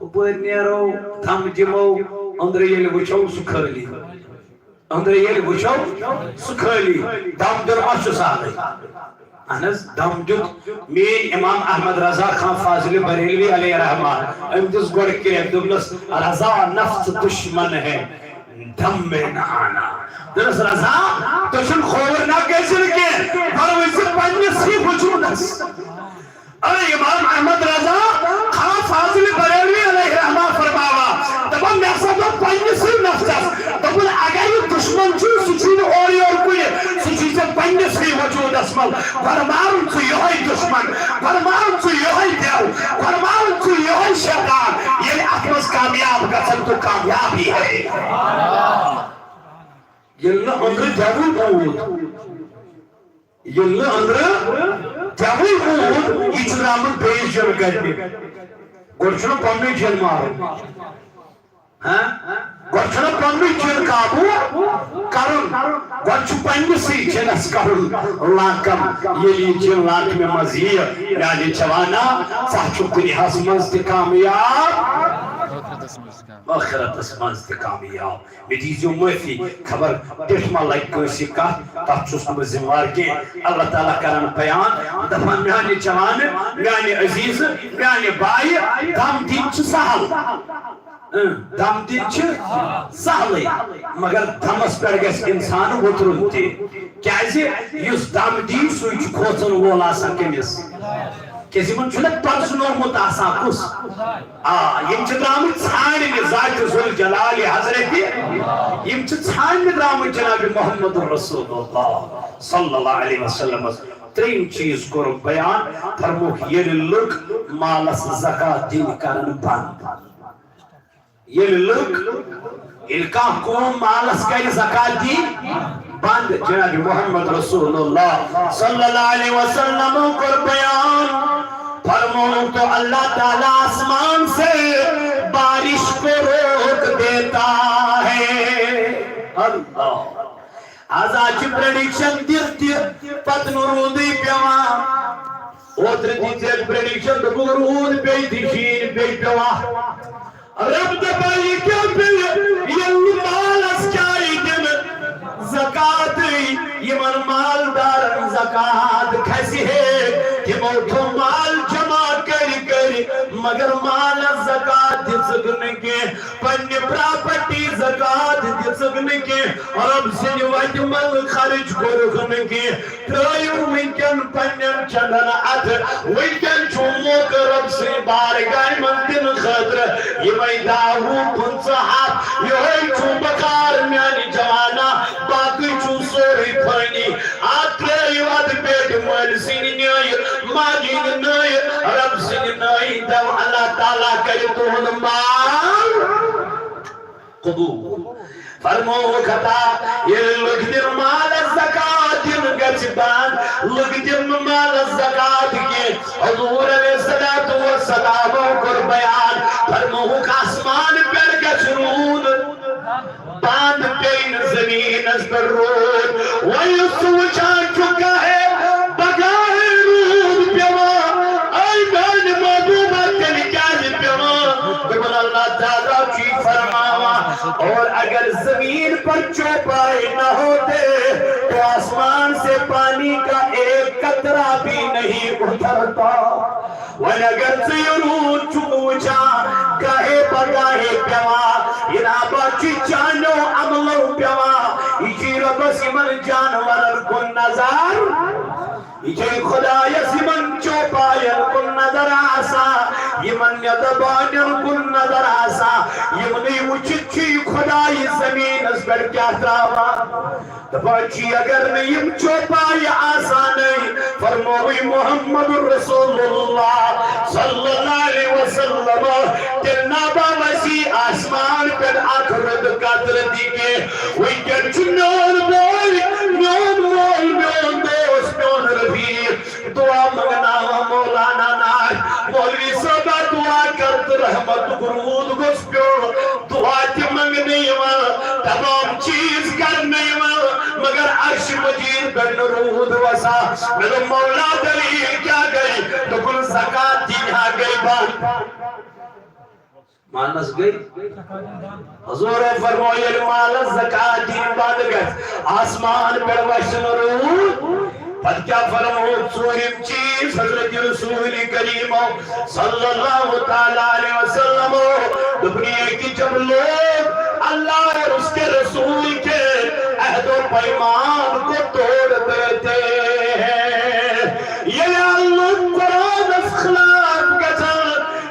ہُپٲرۍ نیرو، دم دِمو، أنٛدرٕ ییٚلہِ وٕچھو، سُہ خٲلی۔ أنٛدرٕ ییٚلہِ وٕچھو، سُہ خٲلی۔ دم دیُن ما چھُ سہلٕے؟ اہن حظ، دم دیُت میٲنۍ امام احمد رضا خان فاضل بریلوی علیہ رحمہ۔ أمۍ دِژ گۄڈٕ کرٛٮ۪کھ، دوٚپنَس، "رضا، نفس دشمن ہے، دم میں نہ آنا۔" دوٚپنَس، "رضا، تُہۍ چھِنہٕ کھووُر نہ گٔژھِنۍ کینٛہہ، بَرٕ وٕچھ ژٕ پنٛنِسٕے وجوٗدَس۔" اے امام احمد رضا خان فاضل بریلوی علیہ رحمہ فرماوان، دپان، مےٚ ہسا دوٚپ پننِسٕے نفسس، دوٚپُن، اگر یہِ دشمن چھُ، سُہ چھُے نہٕ اورٕ یورٕ کُنہِ، سُہ چھُے ژےٚ پننِسٕے وجوٗدس منٛز۔ فرماوُن ژٕ یِہوٚے دشمن، فرماوُن ژٕ یِہوٚے دیو، فرماوُن ژٕ یِہوٚے شیطان۔ ییٚلہِ اتھ منٛز کامیاب گژھن، تو کامیاب ہی ہے۔ ییٚلہِ نہٕ أنٛدرٕ دیوُن روٗد، ییٚلہِ نہٕ أنٛدرٕ دیوٕے روٗد، یہِ چھُ درٛامُت بیٚیِس جِن کرنہِ۔ گۄڈٕ چھُنہ پننُے جِن مارُن۔ ہاں؟ گۄڈٕ چھُنہ پننُے جِن قابوٗ کرُن۔ گۄڈٕ چھُ پننِسٕے جِنس کرُن لاکم۔ ییٚلہِ یہِ جِن لاکمہِ منٛز یِیہِ، میانہِ جوانا، ژٕ چھُکھ دُنیاہس منٛز تہِ کامیاب، ٲخرتس منٛز تہِ کامیاب۔ مےٚ دیٖزیو معٲفی، خبر ٹیٚٹھ ما لگہِ کٲنٛسہِ کتھ، تتھ چھُس نہٕ بہٕ ذمہٕ وار کینٛہہ۔ اللہ تعالیٰ کرن بیان، دپان، میانہِ جوانہٕ، میانہِ عزیزٕ، میانہِ بایہِ، دم دِنۍ چھِ سہل۔ اۭں، دم دِنۍ چھِ سہلٕے، مگر دمس پٮ۪ٹھ گژھِ انسان وُترُن تہِ۔ کیازِ؟ یُس دم دی، سُے چھُ کھوژن وول آسان کٔمِس؟ کیازِ یِمن چھُنہ پرزنومُت آسان کُس؟ آ، یِم چھِ درٛامٕتۍ ژھانٛڈنہِ ذاتِ ذوالجلالِ حضرتِ۔ یِم چھِ ژھانٛڈنہِ درٛامٕتۍ جناب محمد رسول اللہ صلی اللہ علیہ وسلمس۔ ترٛیٚیِم چیٖز کوٚر بیان، فرمووُکھ، ییٚلہِ لُکھ مالس زکات دِنۍ کرن بنٛد، ییٚلہِ لُکھ، ییٚلہِ کانٛہہ قوم مالس کرِ زکات دِنۍ بنٛد، جناب محمد رسول اللہ صلی اللہ علیہ وسلم کوٚر بیان، فرمووُکھ، تو اللہ تعالیٰ آسمان سے بارش کو روک دیتا ہے۔ اللہ۔ از آز چھِ پریڈکشن دِتھ تہِ پتہٕ نہٕ روٗدٕے پٮ۪وان۔ اوترٕ دِژ أمۍ پریڈکشن، دوٚپُکھ روٗد پیٚیہِ تہِ شیٖن پیٚیہِ پٮ۪وان۔ رب دپان یہِ کیٛاہ پیٚیہِ؟ ییٚلہِ نہٕ مالس کیٛاہ یی دِنہٕ زکاتٕے، یِمن مالدارن زکات کھسہِ ہے، تِمو تھوٚو مال جمع کٔرۍ کٔرۍ، مگر مالس زکات دِژٕکھ نہٕ کینٛہہ۔ پننہِ پراپرٹی زکات دِژٕکھ نہٕ کینٛہہ، رب سٕنٛدِ وتہِ منٛز خرٕچ کوٚرُکھ نہٕ کینٛہہ۔ ترٛٲیِو وٕنکٮ۪ن پننٮ۪ن چندن اتھٕ، وٕنکٮ۪ن چھُ موقعہٕ رب سٕنٛدِ بارگاہہِ منٛز دِنہٕ خٲطرٕ۔ یِمے دَہ وُہ پٕنٛژٕہ ہتھ، یِہوٚے چھُ بکار میانہِ جوانا، باقٕے چھُ سورُے فٲنی۔ اتھ ترٲیِو اتھ پیٹہِ مٲلۍ سٕنٛدِ نٲیہِ، ماجہِ ہٕنٛدِ نٲیہِ، رب سٕنٛدِ نٲیہِ، دَو اللہ تعالیٰ کرِ تُہُنٛد مال قبول۔ فرمووُکھ عطا، ییٚلہِ لُکھ دِن مالس زکات دِن گژھِ بنٛد، لُکھ دِن نہٕ مالس زکات کینٛہہ۔ حضور علیہ الصلوۃ والسلام کوٚر بیان، فرمووُکھ آسمان پٮ۪ٹھ گژھِ روٗد بنٛد، پیٚیہِ نہٕ زٔمیٖنس پٮ۪ٹھ روٗد۔ وۄنۍ یُس سُہ وٕچھان چھُ، گاہے بگاہے روٗد پٮ۪وان، اے میانہِ محبوبہ، تیٚلہِ کیٛازِ پٮ۪وان؟ دوٚپُن، اللہ تعالیٰ چھُ یہِ فرماوان، اور اگر زمین پر چوپائے نہ ہوتے تو آسمان سے پانی کا ایک قطرہ بھی نہیں اترتا۔ وۄنۍ اگر ژٕ یہِ روٗد چھُکھ وٕچھان، گاہے پگاہے پٮ۪وان، یہِ نابا چھُ چانیو عملو پٮ۪وان۔ یہِ چھُے رۄبس یِمن جانورن کُن نظر، یہِ چھُے خۄدایس یِمن چوپاین کُن نظر آسان، یِمن ندبانٮ۪ن کُن نظر آسان، یِمنٕے وٕچھِتھ چھُے خۄداے زٔمیٖنس پٮ۪ٹھ کیٛاہ تراوان۔ دپان چھِ، اگر نہٕ یِم چوپایہِ آسانٕے، فرمووٕے محمد رسول اللہ صلی اللہ علیہ وسلم، تیٚلہِ نابا وسی آسمان پٮ۪ٹھ اکھ رٕد قطرٕ تہِ کینٛہہ۔ وٕنکٮ۪ن چھُ میون بوے، میون مول، میون دوست، میون رفیق دعا منگناوان، مولانا ناش، مولوی صٲبہ دعا کر تہٕ رحمتُک روٗد گوٚژھ پیوٚن۔ دعا تہِ منگنہٕ یِوان، تمام چیز کرنہٕ یِوان، مگر عرش مجید پٮ۪ٹھ نہٕ روٗد وسان۔ مےٚ دوٚپ، مولا دلیل کیٛاہ گٔے؟ دوٚپُن، زکات دِنۍ ہا گٔے بنٛد۔ مالس گٔے۔ حضورو فرموو، ییٚلہِ مالس زکات دِنۍ بنٛد گژھِ، آسمان پٮ۪ٹھ وسہِ نہٕ روٗد۔ پتہٕ کیٛاہ فرموو؟ ژوٗرِم چیز حضرت رسول کریم صلی اللہ تعالی علیہ وسلم، دوٚپُن، یہ کہ جب لوگ اللہ اور اس کے رسول کے عہد و پیمان کو توڑ دیتے ہیں، ییٚلہِ لوگ قرآنس خلاف گژھان،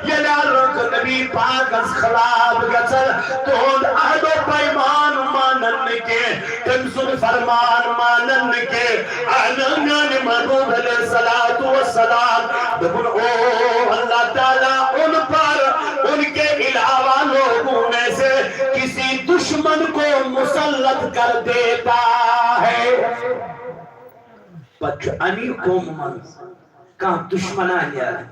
ییٚلہِ لوگ نبی پاکس خلاف گژھان، تُہُنٛد عہد و پیمان مانن نہٕ کینٛہہ، تٔمۍ سُنٛد فرمان مانن نہٕ کینٛہہ۔ اہل میانہِ محبوب علیہ الصلوۃ والسلام دوٚپُن، او اللہ تعالیٰ، ان پر، ان کے علاوہ لوگوں میں سے کسی دشمن کو مسلط کر دیتا ہے۔ پتہٕ چھُ امی قومہٕ منٛز کانٛہہ دُشمنا نیران۔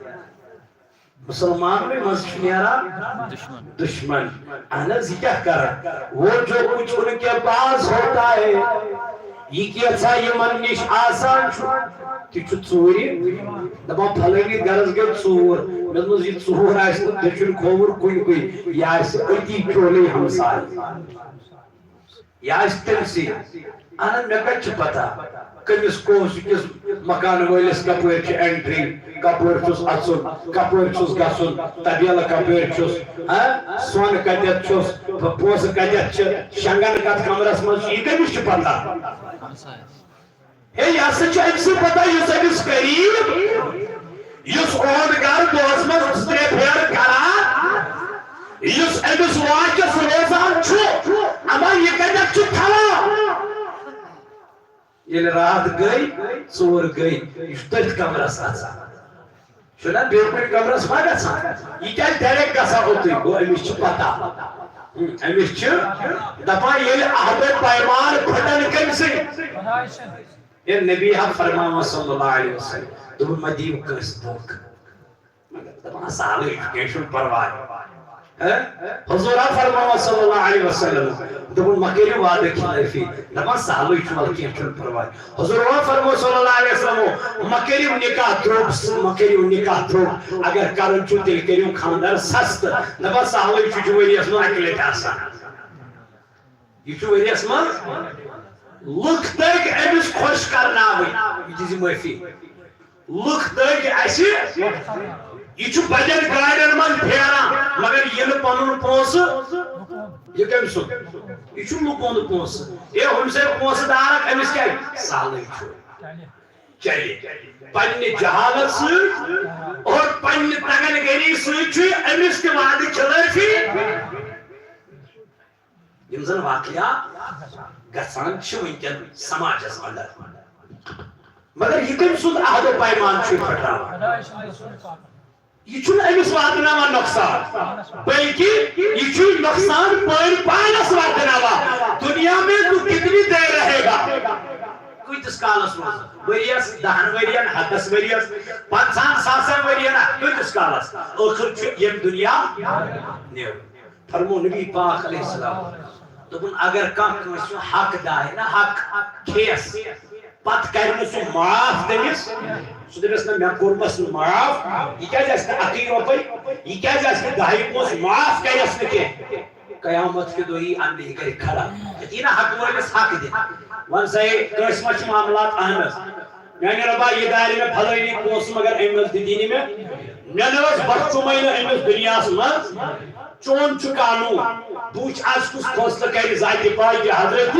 مسلمانن منٛز چھُ نیران دشمن۔ دشمن۔ اہن حظ، یہِ کیٛاہ کران؟ وہ جو کچھ ان کے پاس ہوتا ہے، یہِ کینٛژھا یِمن نِش آسان چھُ، تہِ چھُ ژوٗرِ۔ دپان، پھلٲنی گرس گٔے ژوٗر، مےٚ دوٚپمَس، یہِ ژوٗر آسہِ نہٕ دٔچھُن کھووُر کُنہِ کُے، یہِ آسہِ أتی کیوٚلٕے ہمسایہِ۔ یہِ آسہِ تٔمۍ سٕے۔ اہن، مےٚ کتہِ چھِ پتہ کٔمِس کۄس أکِس مکان وٲلِس کپٲرۍ چھِ entry، کپٲرۍ چھُس اژُن، کپٲرۍ چھُس گژھُن، طبیلہٕ کپٲرۍ چھُس، ہاں، سۄن کتٮ۪تھ چھُس، پونٛسہٕ کتٮ۪تھ چھِ، شنگن کتھ کمرس منٛز چھِ، یہِ کٔمِس چھِ پتہ؟ ہے، یہِ ہسا چھُ أمۍ سٕے پتہ، یُس أمِس قریب، یُس اُہُنٛد گرٕ دۄہس منٛز زٕ ترٛےٚ پھیرٕ کران، یُس أمِس واقعس روزان چھُ، اما یہِ کتٮ۪تھ چھُ تھاوان؟ ییٚلہِ راتھ گٔے، ژوٗر گٔے، یہِ چھُ تٔتھۍ کمرس اژان۔ چھُنہ بیٚیہِ کُنہِ کمرس ما گژھان؟ یہِ کیٛازِ direct گژھان اوٚتُے؟ گوٚو، أمِس چھِ پتہ۔ ہم، أمِس چھِ دپان، ییٚلہِ عہد و پیمان پھٹن کٔمۍ سٕنٛدۍ؟ ہے، نبی ہا فرماوان صلی اللہ علیہ وسلم، دوٚپُن، مہ دِیِو کٲنٛسہِ دھوکہٕ۔ مگر دپان، سہلٕے چھُ، کینٛہہ چھُنہٕ پرواے۔ ہہ؟ حضور آو فرماوان صلی اللہ علیہ وسلم، دوٚپُن، مہ کٔرِو وعدٕ خلٲفی۔ دپان، سہلٕے چھُ، وَلہٕ کینٛہہ چھُنہٕ پرواے۔ حضور آو فرماوان صلی اللہ علیہ وسلم، مہ کٔرِو نکاح درٛوگ، مہ کٔرِو نکاح درٛوگ۔ اگر کرُن چھُ، تیٚلہِ کٔرِو خانٛدر سستہٕ۔ دپان، سہلٕے چھُ، چھُ ؤریَس منٛز اَکہِ لٹہِ آسان۔ یہِ چھُ ؤریَس منٛز۔ لُکھ تٔگۍ أمِس خۄش کرناوٕنۍ۔ یہِ دِژ معٲفی۔ لُکھ دٔگۍ اَسہِ، یہِ چھُ بجن گاڑٮ۪ن منٛز پھیران، مگر یہِ نہٕ پنُن پونٛسہٕ، یہِ کٔمۍ سُنٛد؟ یہِ چھُ لُکن ہُنٛد پونٛسہٕ۔ ہے، ہُمۍ سٕے پونٛسہٕ دارَکھ، أمِس کیٛاہ؟ سہلٕے چھُ۔ چلہِ۔ پننہِ جہالت سۭتۍ اور پننہِ تگن گری سۭتۍ چھُ أمِس تہِ وعدٕ خلٲفی۔ یِم زن واقعہ گژھان چھِ وٕنکٮ۪ن سماجس اندر۔ مگر یہِ کٔمۍ سُنٛد عہد و پیمان چھُ پھٹراوان؟ یہِ چھُنہٕ أمِس واتناوان نۄقصان، بلکہِ یہِ چھُ نۄقصان پٲنۍ پانس واتناوان۔ دنیا میں تو کتنی دیر رہے گا؟ کۭتِس کالس روزٕ؟ ؤریس، دہن ؤرین، ہتس ؤریس، پنژاہن ساسن ؤرین، کۭتِس کالس؟ ٲخر چھُ ییٚمہِ دنیا نیرُن۔ فرمو نبی پاک علیہ السلام، دوٚپُن، اگر کانٛہہ کٲنٛسہِ ہُنٛد حق داہہِ نا، حق کھیس، پتہٕ کرِ نہٕ سُہ معاف تٔمِس، سُہ دٔپِس نہٕ، مےٚ کوٚرمس نہٕ معاف، یہِ کیٛازِ آسہِ نہٕ اَکٕے رۄپے، یہِ کیٛازِ آسہِ نہٕ دَہہِ پونٛسہٕ، معاف کرٮ۪س نہٕ کینٛہہ۔ قیامت کہِ دۄہ یی اَمنٕے گرِ کھڑا، أتی نہ حق وٲلِس حق دِتھ۔ وۄنۍ سا ہے، کٲنٛسہِ ما چھِ معاملات؟ اہن حظ۔ میانہِ رۄبا، یہِ دارِ مےٚ پھلٲنی پونٛسہٕ، مگر أمۍ نہٕ حظ دِتی نہٕ مےٚ۔ مےٚ نہٕ حظ بخژُمے نہٕ أمِس دُنیاہس منٛز۔ چون چھُ قانوٗن۔ بہٕ وٕچھ از کُس فٲصلہٕ کرِ ذاتِ پاکہِ حضرتِ۔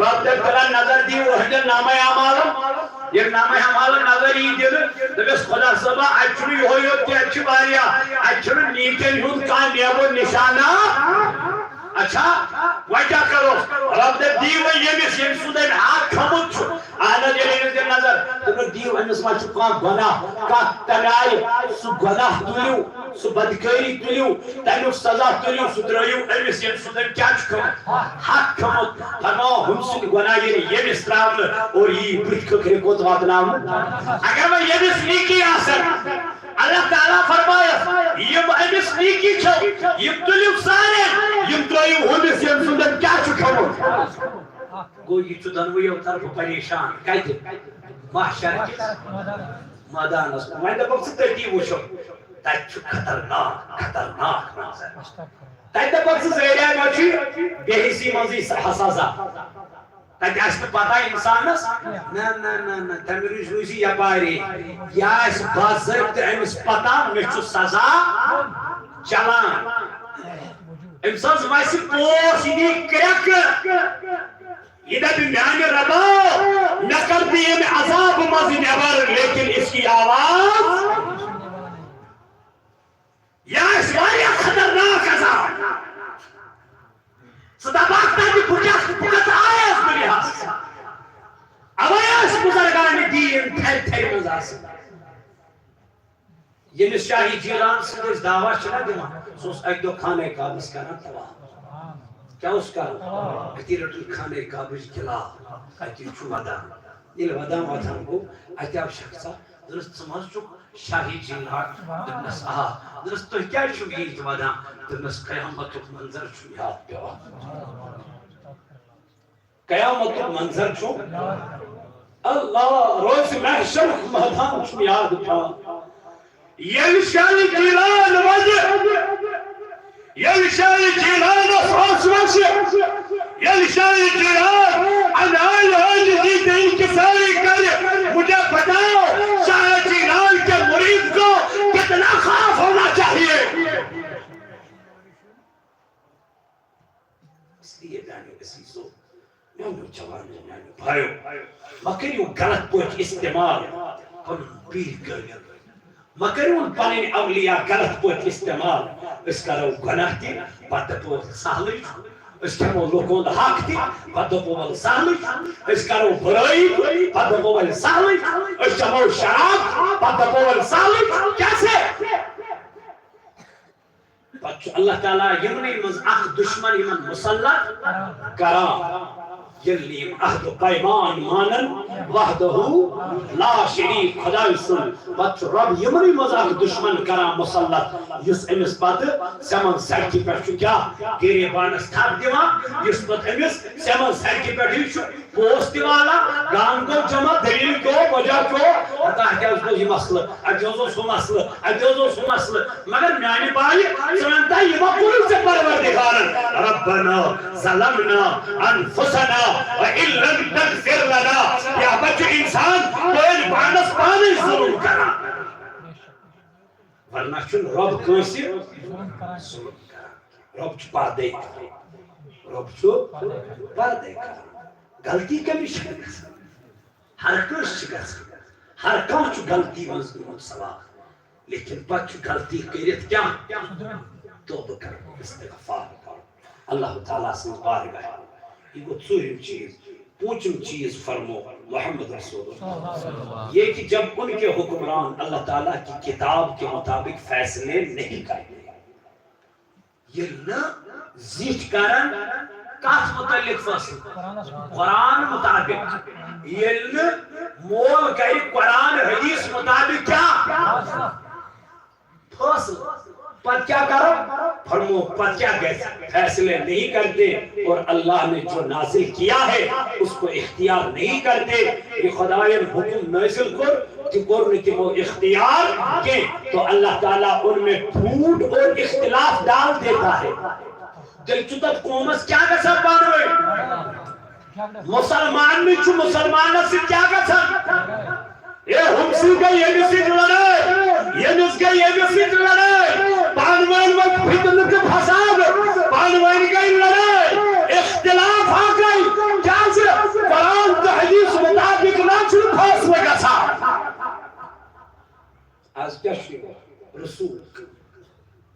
رۄب دَپہِ، تَلہ نظر دِیِو أہنٛدٮ۪ن نامہ اعمالن۔ ییٚلہِ نامہ اعمالن نظر یی دِنہٕ، دَپٮ۪س، خۄدا صٲبا، اَتہِ چھُنہٕ یِہوٚے یوت کینٛہہ، اَتہِ چھِ واریاہ، اَتہِ چھُنہٕ نیٖکٮ۪ن ہُنٛد کانٛہہ نیب و نِشانہ۔ اچھا، وۄنۍ کیٛاہ کرو؟ رۄب دَپہِ، دِیِو وۄنۍ ییٚمِس، ییٚمہِ سُنٛد أمۍ حق کھوٚمُت چھُ۔ اہن حظ، ییٚلہِ أمِس دِن نظر، دوٚپُن، دِیِو أمِس ما چھُ کانٛہہ گۄناہ، کانٛہہ تَمہِ آیہِ سُہ گۄناہ تُلِو، سُہ بدکٲری تُلِو، تَمیُک سَزا تُلِو، سُہ ترٛٲیِو أمِس، ییٚمہِ سُنٛد أمۍ کیٛاہ چھُ کھیوٚمُت؟ حق کھیوٚمُت۔ فرماوو، ہُمۍ سٕنٛدۍ گۄناہ یِن ییٚمِس ترٛاونہٕ اور یی بٕتھِ خٲطرٕ کوٚت واتناونہٕ؟ اگر وۄنۍ ییٚمِس نیٖکی آسن، اللہ تعالیٰ فرمایس، یِم أمِس نیٖکی چھو، یِم تُلِو سارے، یِم ترٛٲیِو ہُمِس، ییٚمہِ سُنٛد أمۍ کیٛاہ چھُ کھیوٚمُت؟ گوٚو، یہِ چھُ دۄنوٕیو طرفہٕ پریشان۔ کتہِ؟ محشر کِس مٲدانس کُن۔ وۄنۍ دپکھ ژٕ تٔتی وٕچھو، تتہِ چھُ خطرناک، خطرناک منظر۔ تتہِ دپکھ ژٕ زیریاے ما چھُ بے حسی منٛزٕے سزا۔ تتہِ آسہِ نہٕ پتہ انسانس، نہ، نہ، نہ، نہ، تمہِ روزِ روزِ یپارے۔ یہِ آسہِ باضٲبطہٕ أمِس پتہ، مےٚ چھُ سزا چلان۔ أمۍ سٕنٛز وَسہِ پوش، یہِ دی کرٛٮ۪کہٕ۔ یہِ دَپہِ، میٛانہِ رۄبا، مےٚ کر دِ ییٚمہِ عذابہٕ منٛزٕ نٮ۪بر، لیکن اس کی آواز۔ یہِ آسہِ واریاہ خطرناک عذاب۔ ژٕ دَپکھ تَتہِ، بہٕ کیٛاہ، بہٕ کَتھ آیَس دُنیاہَس؟ اَوَے ٲسۍ بُزرگانِ دیٖن تھرِ تھرِ منٛز آسان۔ ییٚمِس شاہی جیلان سٕنٛدۍ أسۍ دعویٰ چھِنہ دِوان، سُہ اوس اَکہِ دۄہ خانہ کعبَس کران طواف۔ کیٛاہ اوس کران؟ اَتی رٔٹٕن خانہ کعبٕچ گِلاف، اَتی چھُ وَدان۔ ییٚلہِ وَدان وَدان گوٚو، اَتہِ آو شخصا، دوٚپنَس، "ژٕ ما حظ چھُکھ شاہی جیلان؟" دوٚپنَس، "آ۔" دوٚپنَس، "تُہۍ کیٛازِ چھِو ییٖتۍ وَدان؟" دوٚپنَس، "قیامتُک منظر چھُم یاد پٮ۪وان۔" قیامتُک منظر چھُ۔ اللہ، روزِ محشرُک مٲدان چھُم یاد پٮ۪وان۔ ییٚلہِ شاہی جیلان وَدِ، ییٚلہِ شاہی جیلانَس اوس وَسہِ، ییٚلہِ شاہی جیلان اَنہِ آیہِ عاجزی تہٕ انکساری کَرِ، مجھے بتاؤ، شاہ جیلان کے مرید کو کتنا خوف ہونا چاہیے؟ اس لیے میانیو عزیزو، میانیو جوانو، میانیو بھائیو، مہ کٔرِو غلط پٲٹھۍ استعمال پنُن پیٖر کٲمِل۔ مہ کٔرِو پنٕنۍ اولیاء غلط پٲٹھۍ استعمال۔ أسۍ کرو گۄناہ تہِ، پتہٕ دپو سہلٕے چھُ۔ أسۍ کھٮ۪مو لوٗکن ہُنٛد حق تہِ، پتہٕ دَپو وَلہٕ سہلٕے۔ أسۍ کرو بُرٲیی تہِ، پتہٕ دَپو وَلہٕ سہلٕے۔ أسۍ چٮ۪مو شراب، پتہٕ دَپو وَلہٕ سہلٕے۔ کیٛاہ سا؟ پتہٕ چھُ اللہ تعالیٰ یِمنٕے منٛز اکھ دُشمن یِمن مُسلط کران۔ ییٚلہِ نہٕ یِم عہد و پیمان مانن، وحدہ لا شریک خداے سُنٛد، پتہٕ چھُ رب یِمنٕے منٛز اکھ دُشمن کران مُسلط، یُس أمِس پتہٕ سٮ۪من سڑکہِ پٮ۪ٹھ چھُ کیٛاہ غریبانس تھپھ دِوان، یُس پتہٕ أمِس سٮ۪من سڑکہِ پٮ۪ٹھٕے چھُ پوسٹ تہِ والان، گام گوٚو جمع، دٔلیٖل کیٛاہ، وجہ کیٛاہ، ہتا اَتہِ حظ گوٚو یہِ مسلہٕ، اَتہِ حظ اوس ہُہ مسلہٕ، اَتہِ حظ اوس ہُہ مسلہٕ۔ مگر میانہِ بایہِ، ژٕ وَن تا، یہِ ما کوٚرُتھ ژےٚ پروردگارن؟ ربنا ظلمنا انفسنا وان لم تغفر لنا۔ یا پتہٕ چھُ انسان پٲنۍ پانس پانے ظلم کران۔ ورنہ چھُنہٕ رب کٲنٛسہِ ظلم کران۔ رب چھُ پردے کران۔ رب چھُ پردے کران۔ غلطی کٔمِس چھِ گژھان؟ ہر کٲنٛسہِ چھِ گژھان۔ ہر کانٛہہ چھُ غلطی منٛز گوٚمُت سوار۔ لیکن پتہٕ چھُ غلطی کٔرِتھ کیٛاہ؟ توبہٕ کرُن، استغفار کرُن، اللہ تعالیٰ سٕنٛز بارگاہ۔ یہِ گوٚو ژوٗرِم چیٖز۔ پوٗنٛژِم چیٖز فرمو محمد رسول اللہ، یہ کہ جب ان کے حکمران اللہ تعالیٰ کی کتاب کے مطابق فیصلے نہیں کرتے، ییٚلہِ نہٕ زِٹھۍ کرن کتھ متعلق فٲصلہٕ؟ قرآن مطابق۔ ییٚلہِ نہٕ مول کرِ قرآن حدیث مطابق کیٛاہ فٲصلہٕ، پتہٕ کیٛاہ کرو؟ فرمو، پتہٕ کیٛاہ گژھِ؟ فیصلے نہیں کرتے اور اللہ نے جو نازل کیا ہے اس کو اختیار نہیں کرتے۔ یہِ خدایَن حکم نازل کوٚر، تہِ کوٚر نہٕ تِمو اختیار کینٛہہ، تو اللہ تعالیٰ ان میں پھوٹ اور اختلاف ڈال دیتا ہے۔ تیٚلہِ چھُ تتھ قومس کیٛاہ گژھان پانہٕ ؤنۍ؟ مسلمان نِش چھُ مسلمانس سۭتۍ کیٛاہ گژھان؟ اے، ہُمسٕے گٔے ییٚمِس سۭتۍ لڑٲے، ییٚمِس گٔے ییٚمِس سۭتۍ لڑٲے، پانہٕ ؤنۍ وۄتھ فتنہٕ تہٕ فساد، پانہٕ ؤنۍ گٔے لڑٲے، اختلاف ہا گٔے۔ کیٛازِ؟ قرآن تہٕ حدیث مطابق نہ چھُ فٲصلہٕ گژھان۔ از کیٛاہ چھُ یِوان؟ رسوٗخ۔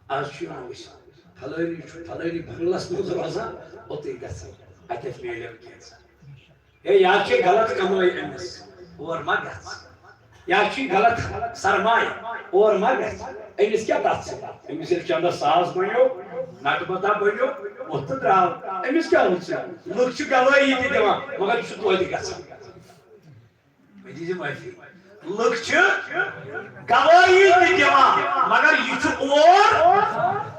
از چھُ یِوان وٕچھنہٕ، فلٲنی چھُ فلٲنی بنگلس منٛز روزان، اوٚتُے گژھان، اَتٮ۪تھ میلیو کینٛژھا۔ ہے، یا چھِ غلط کمٲے أمِس، اور ما گژھ۔ یا چھِ غلط سرمایہِ، اور ما گژھ۔ أمِس کیٛاہ تَتھ سۭتۍ؟ أمِس ییٚلہِ چندس ساس بنیو، نقبتا بنیو، ووٚتھ تہٕ درٛاو۔ أمِس کیٛاہ ووٚتھ سۭتۍ؟ لُکھ چھِ گوٲہی تہِ دِوان، مگر یہِ چھُ توتہِ گژھان۔ مےٚ دیٖزِ معٲفی۔ لُکھ چھِ گوٲہی تہِ دِوان، مگر یہِ چھُ اور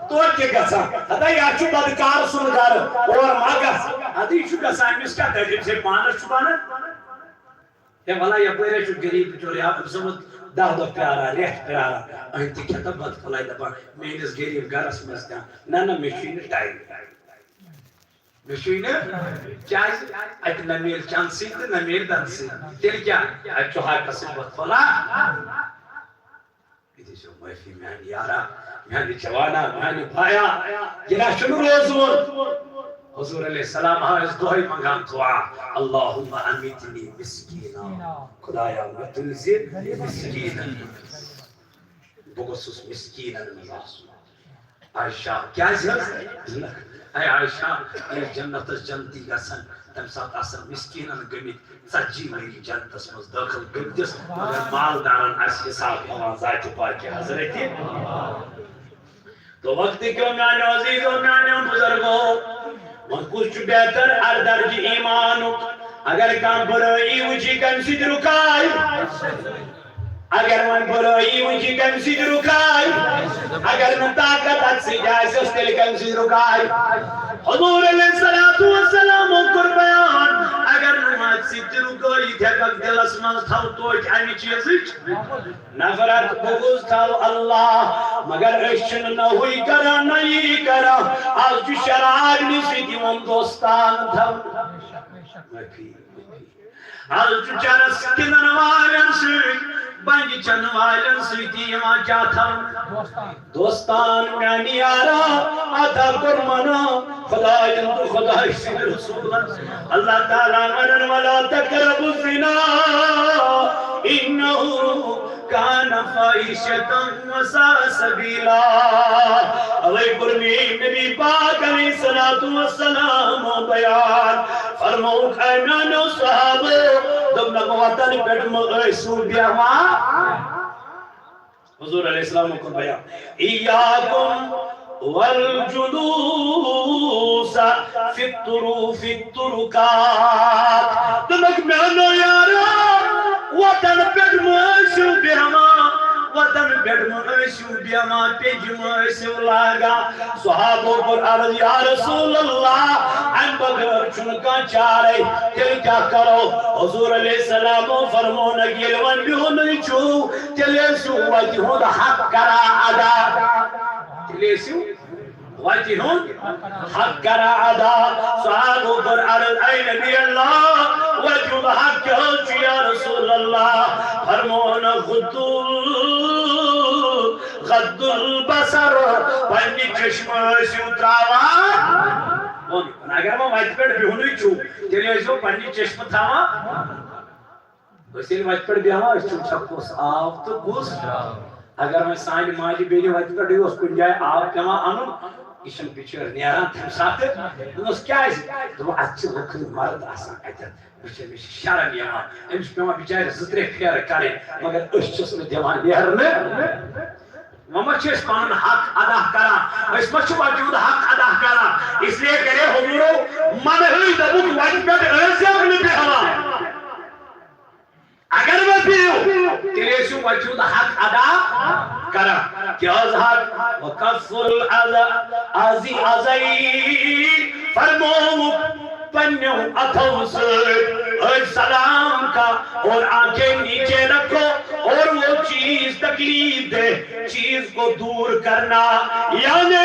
توتہِ گژھان۔ ہتا، یا چھُ بدکار سُنٛد گرٕ، اور ما گژھ۔ ہتا، یہِ چھُ گژھان، أمِس کیٛاہ دٔلیٖل چھے، پانس چھُ بنان۔ ہے، ولا یپٲرۍ چھُ غریٖب بِچور، یا أمۍ سُنٛد دَہ دۄہ پیاران، رٮ۪تھ پیاران، أہنٛدِ تہِ کھٮ۪تھ بتہٕ پھوٚلے دپان، میٲنِس غریٖب گرس منٛز تہِ۔ نہ، نہ، مےٚ چھُے نہٕ ٹایم۔ مےٚ چھُے نہٕ، کیٛازِ؟ اَتہِ نہ میلہِ چنٛدسٕے تہٕ نہ میلہِ دنٛدسٕے۔ تیٚلہِ کیٛاہ؟ اَتہِ چھُ حقس سۭتۍ بتہٕ پھوٚلان۔ یہِ دِژیو معٲفی میٛانہِ یارا، میٛانہِ جوانا، میٛانہِ بایا۔ یہِ نہ چھُنہٕ روزُن۔ حضور علیہ السلام ہا ٲسۍ دۄہے منٛگان دُعا، اللہم امیتنی مسکینا۔ خدایا، مےٚ تُلۍ زِ مسکیٖنن۔ بہٕ گوٚژھُس مسکیٖنن منٛز آسُن۔ عائشہ، کیٛازِ حظ؟ اے عائشہ، ییٚلہِ جنتس جنتی گژھن، تَمہِ ساتہٕ آسن مسکیٖنن گٔمٕتۍ ژتجی ؤری جنتس منٛز دٲخل گٔمتِس، مگر مالدارن آسہِ حساب ہٮ۪وان ذاتِ پاکہِ حضرتِ۔ تو وقت کیوں میانیو عزیزو، میانیو بزرگو، وۄنۍ کُس چھُ بہتر اَردرجہِ ایٖمانُک؟ اگر کانٛہہ بُرٲیی وٕچھِ، کَمہِ سۭتۍ رُکایہِ؟ اگر وۄنۍ بُرٲیی وٕچھِ، کَمہِ سۭتۍ رُکایہِ؟ اگر نہٕ طاقت اَتھ سۭتۍ آسٮ۪س، تیٚلہِ کَمہِ سۭتۍ رُکایہِ؟ حضور علیہ الصلوۃ والسلامو کوٚر بیان، اگر نہٕ وۄنۍ اَتھ سۭتۍ تہِ رُکٲیِتھ ہٮ۪کَکھ دِلَس منٛز تھاو توتہِ اَمہِ چیٖزٕچ نفرت، بغض تھاو اللہ، مگر أسۍ چھِنہٕ نہ ہُے کران، نہ یی کران۔ آز چھُ شرارنہِ سۭتۍ یِوان دوستان تھاونہٕ۔ آز چھُ چرس کٕنن والٮ۪ن سۭتۍ، بنگہِ چنہٕ والٮ۪ن سۭتۍ تہِ یِوان کیٛاہ تھاونہٕ؟ دوستان۔ میانہِ یارا، ادا کوٚر منع خدایَن تہٕ خدایہِ سٕنٛدِ رسوٗلن۔ اللہ تعالیٰ ونان، ولا تقربوا الزنا۔ إنه كان فاحشة وساء سبيلا۔ اوے کوٚر مےٚ نبی پاک علیہ الصلوۃ والسلام بیان۔ فرمووُکھ، اے میانیو صحابو، دوٚپنکھ، وطن پٮ۪ٹھ مہٕ ٲسِو بیٚہوان۔ حضور علیہ السلام کوٚر بیان، إياكم والجلوس في الطرو-، في الطرقات۔ دوٚپُکھ، میانیو یارو، وطن پٮ۪ٹھ مہٕ ٲسِو بیٚہوان، وطن پٮ۪ٹھ مہٕ ٲسِو بیٚہوان، پیٚنٛجہِ مہٕ ٲسِو لاگان۔ صحابو کوٚر عرض، یا رسول اللہ، امہِ بغٲر چھُنہٕ کانٛہہ چارے، تیٚلہِ کیٛاہ کرو؟ حضور علیہ السلامو فرموونکھ، ییٚلہِ وۄنۍ بِہُنٕے چھُو، تیٚلہِ ٲسِو وتہِ ہُنٛد حق کران ادا۔ تیٚلہِ ٲسِو وتہِ ہُنٛد حق کران ادا۔ صحابو کوٚر عرض، اے نبی اللہ، وتہِ ہُنٛد حق کیٛاہ حظ چھُ یا رسول اللہ؟ فرموونکھ، غض ال-، غض البصر، پننہِ چشمہٕ ٲسِو تراوان۔ ووٚن، اگر وۄنۍ وتہِ پٮ۪ٹھ بِہُنٕے چھُو، تیٚلہِ ٲسۍزیو پننہِ چشمہٕ تھاوان۔ أسۍ ییٚلہِ وتہِ پٮ۪ٹھ بیٚہوان، أسۍ چھِ وٕچھان کُس آو تہٕ کُس۔ اگر وۄنۍ سانہِ ماجہِ بیٚنہِ وتہِ پٮ۪ٹھٕے اوس کُنہِ جایہِ آب پٮ۪وان اَنُن، یہِ چھَنہٕ بِچٲر نیران تَمہِ ساتہٕ۔ دوٚپمَس، کیٛازِ؟ دوٚپُن، اَتہِ چھِ لُکہٕ مرد آسان اَتٮ۪تھ، وٕچھِتھ مےٚ چھِ شرم یِوان، أمِس چھِ پٮ۪وان بِچارِ زٕ ترٛےٚ پھیرٕ کَرٕنۍ، مگر أسۍ چھِس نہٕ دِوان نیرنہٕ۔ وۄنۍ ما چھِ أسۍ پَنُن حق ادا کران؟ أسۍ ما چھِ وۄنۍ تِہُنٛد حق ادا کران؟ اس لیے کرے حضورو منعٕے، دوٚپُکھ، وتہِ پٮ۪ٹھ ٲسۍزیو نہٕ بیٚہوان۔ اگر وۄنۍ بِہِو، تیٚلہِ ٲسِو وۄنۍ تِہُنٛد حق ادا کران۔ کیٛاہ حظ حق؟ وکف العذی، عذی فرمووُکھ، پننیو اتھو سۭتۍ ٲسۍ سلام کا اور آنکھیں نیچے رکھو، اور وہ چیز تکلیف دہ چیز کو دور کرنا، یعنی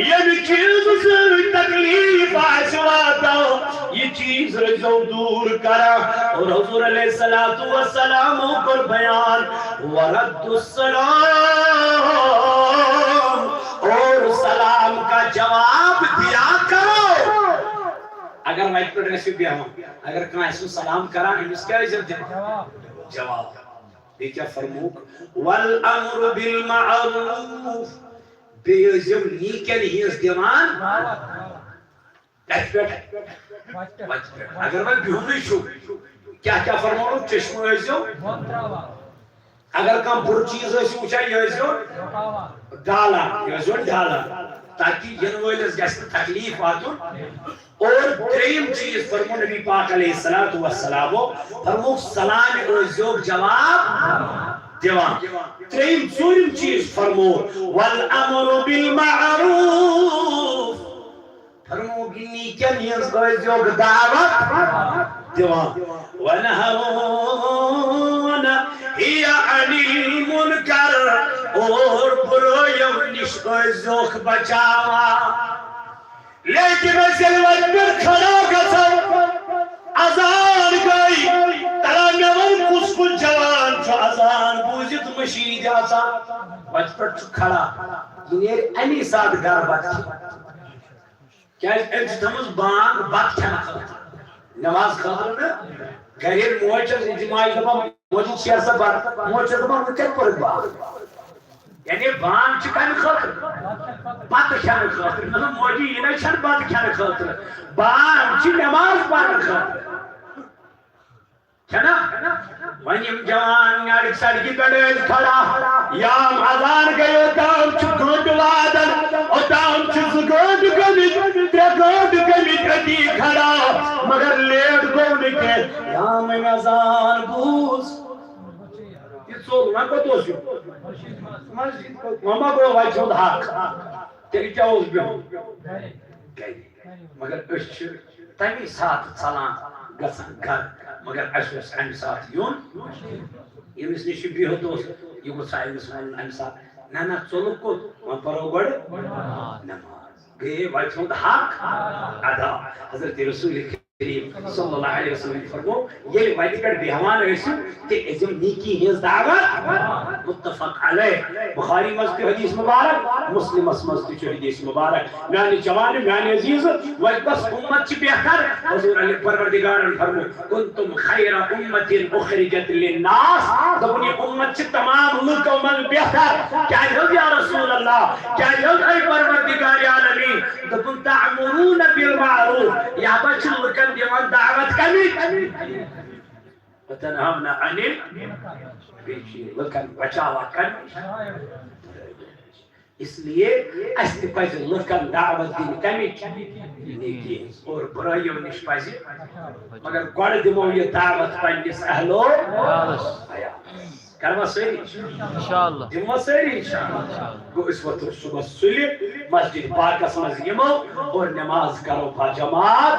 ییٚمہِ چیٖزٕ سۭتۍ تکلیٖف آسہِ واتان، یہِ چیٖز روزو دوٗر کران۔ اور حضور علیہ الصلوۃ والسلام کوٚر بیان، ورد السلام، اور سلام کا جواب دیا کرو۔ اگر وتہِ پٮ۪ٹھ ٲسِو بیٚہوان، اگر کانٛہہ آسِو سلام کران، أمِس کیٛاہ ٲسِو دِوان؟ جواب۔ بیٚیہِ کیٛاہ فرمووُکھ؟ والامر بالمعروف، بیٚیہِ ٲسۍزیو نیٖکٮ۪ن ہِنٛز دِوان۔ کتہِ پٮ۪ٹھ؟ وتہِ پٮ۪ٹھ۔ اگر وۄنۍ بِہُنٕے چھُ، کیٛاہ کیٛاہ فرمووُکھ؟ چشمہٕ ٲسۍزیو۔ اگر کانٛہہ بُرٕ چیٖز ٲسِو وٕچھان، یہِ ٲسۍزیو ڈالان، یہِ ٲسۍزیو ڈالان، تاکہِ یِنہٕ وٲلِس گژھِ نہٕ تکلیٖف واتُن۔ اور ترٛیٚیِم چیٖز فرمو نبی پاک علیہ الصلوۃ والسلامو، فرمووُکھ، سلامہِ ٲسۍزیو جواب دِوان۔ ترٛیٚیِم، ژوٗرِم چیٖز فرمو، والامر بالمعروف، فرمووُکھ، نیٖکٮ۪ن ہٕنٛز ٲسۍزیوکھ دعوت دِوان۔ ونہون ہی عن المنکر، اور بُرٲیو نِش ٲسۍزیوکھ بچاوان۔ لیکن أسۍ ییٚلہِ وتہِ پٮ۪ٹھ کھڑا گژھو، اذان گٔے، ترا مےٚ ووٚن، کُس کُس جوان چھُ اذان بوٗزِتھ مٔشیٖد آسان؟ وتہِ پٮ۪ٹھ چھُ کھڑا، یہِ نیرِ اَمی ساتہٕ گرٕ بتہٕ کھٮ۪تھ۔ کیٛازِ؟ أمۍ چھِ تھٲومٕژ بانگ بتہٕ کھٮ۪نہٕ خٲطرٕ، نٮ۪ماز خٲطرٕ نہٕ۔ گرِ ییٚلہِ موج چھَس، یہِ چھِ ماجہِ دَپان، موجی، ژٕ کھےٚ سا بتہٕ؟ موج چھَس دَپان، وۄنۍ کَتہِ پوٚرُکھ بانگ؟ یعنی بانگ چھِ کَمہِ خٲطرٕ؟ بتہٕ کھٮ۪نہٕ خٲطرٕ۔ مےٚ دوٚپ، موجی، یہِ نَے چھَنہٕ بتہٕ کھٮ۪نہٕ خٲطرٕ، بانگ چھِ نٮ۪ماز پَرنہٕ خٲطرٕ۔ چھَنا؟ وۄنۍ یِم جوان نَڑِ سڑکہِ پٮ۪ٹھ ٲسۍ کھڑا، یام اذان گٔے، اوٚتام چھُ گٲنٛٹہٕ وادن، اوٚتام چھِ زٕ گٲنٛٹہٕ گٔمٕتۍ، ترٛےٚ گٲنٛٹہٕ گٔمٕتۍ أتی کھڑا، مگر لیٹ گوٚو نہٕ کینٛہہ۔ یام أمۍ اذان بوٗز، یہِ ژوٚل، وۄنۍ کوٚت اوس یُن؟ مسجد کوٚت؟ وۄنۍ ما گوٚو وَتہِ ہُنٛد حق؟ تیٚلہِ کیٛاہ اوس بِہُن؟ گرِ۔ مگر أسۍ چھِ تَمی ساتہٕ ژَلان گژھان گرٕ، مگر اَسہِ اوس اَمہِ ساتہٕ یُن، ییٚمِس نِش یہِ بِہِتھ اوس، یہِ گوٚژھ ہا أمِس وَنُن اَمہِ ساتہٕ، نہ، نہ، ژوٚلُکھ کوٚت؟ وۄنۍ پَرو گۄڈٕ نٮ۪ماز۔ گٔیے وَتہِ ہُنٛد حق ادا۔ حضرت رسول کریم صلی اللہ علیہ وسلم فرمو، ییٚلہِ وَتہِ پٮ۪ٹھ بیٚہوان ٲسِو، تہِ ٲسِو نیکی ہٕنٛز دعوت۔ متفق علیہ۔ بخاری منٛز تہِ حدیث مبارک، مسلمس منٛز تہِ چھُ حدیث مبارک۔ میانہِ جوانہِ، میانہِ عزیز، وۄنۍ کۄس اُمت چھِ بہتر؟ حضور علی پروردگارن فرموو، "کنتم خیر امت اخرجت للناس"۔ دوٚپُن، یہِ اُمت چھِ تمام لُکو منٛز بہتر۔ کیازِ حظ یا رسول اللہ؟ کیازِ حظ اے پروردگار عالمین؟ دوٚپُن، "تأمرون بالمعروف"، یہِ ہا چھِ لُکن دِوان دعوت کمِچ؟ "وتنہون عن ال"، بیٚیہِ چھِ یہِ لُکن بچاوان کمِچ؟ اس لیے اسہِ تہِ پزِ لُکن دعوت دِنۍ کمِچ؟ نیکی ہٕنٛز۔ اور برٲیو نِش پزِ، مگر گۄڈٕ دِمو یہِ دعوت پننِس اہلو عیالس۔ کروا سٲری؟ انشاءاللہ۔ دِموا سٲری؟ انشاءاللہ۔ گوٚو، أسۍ وۄتھو صُبحس سُلہِ، مسجد پاکس منٛز یِمو اور نماز کرو باجماعت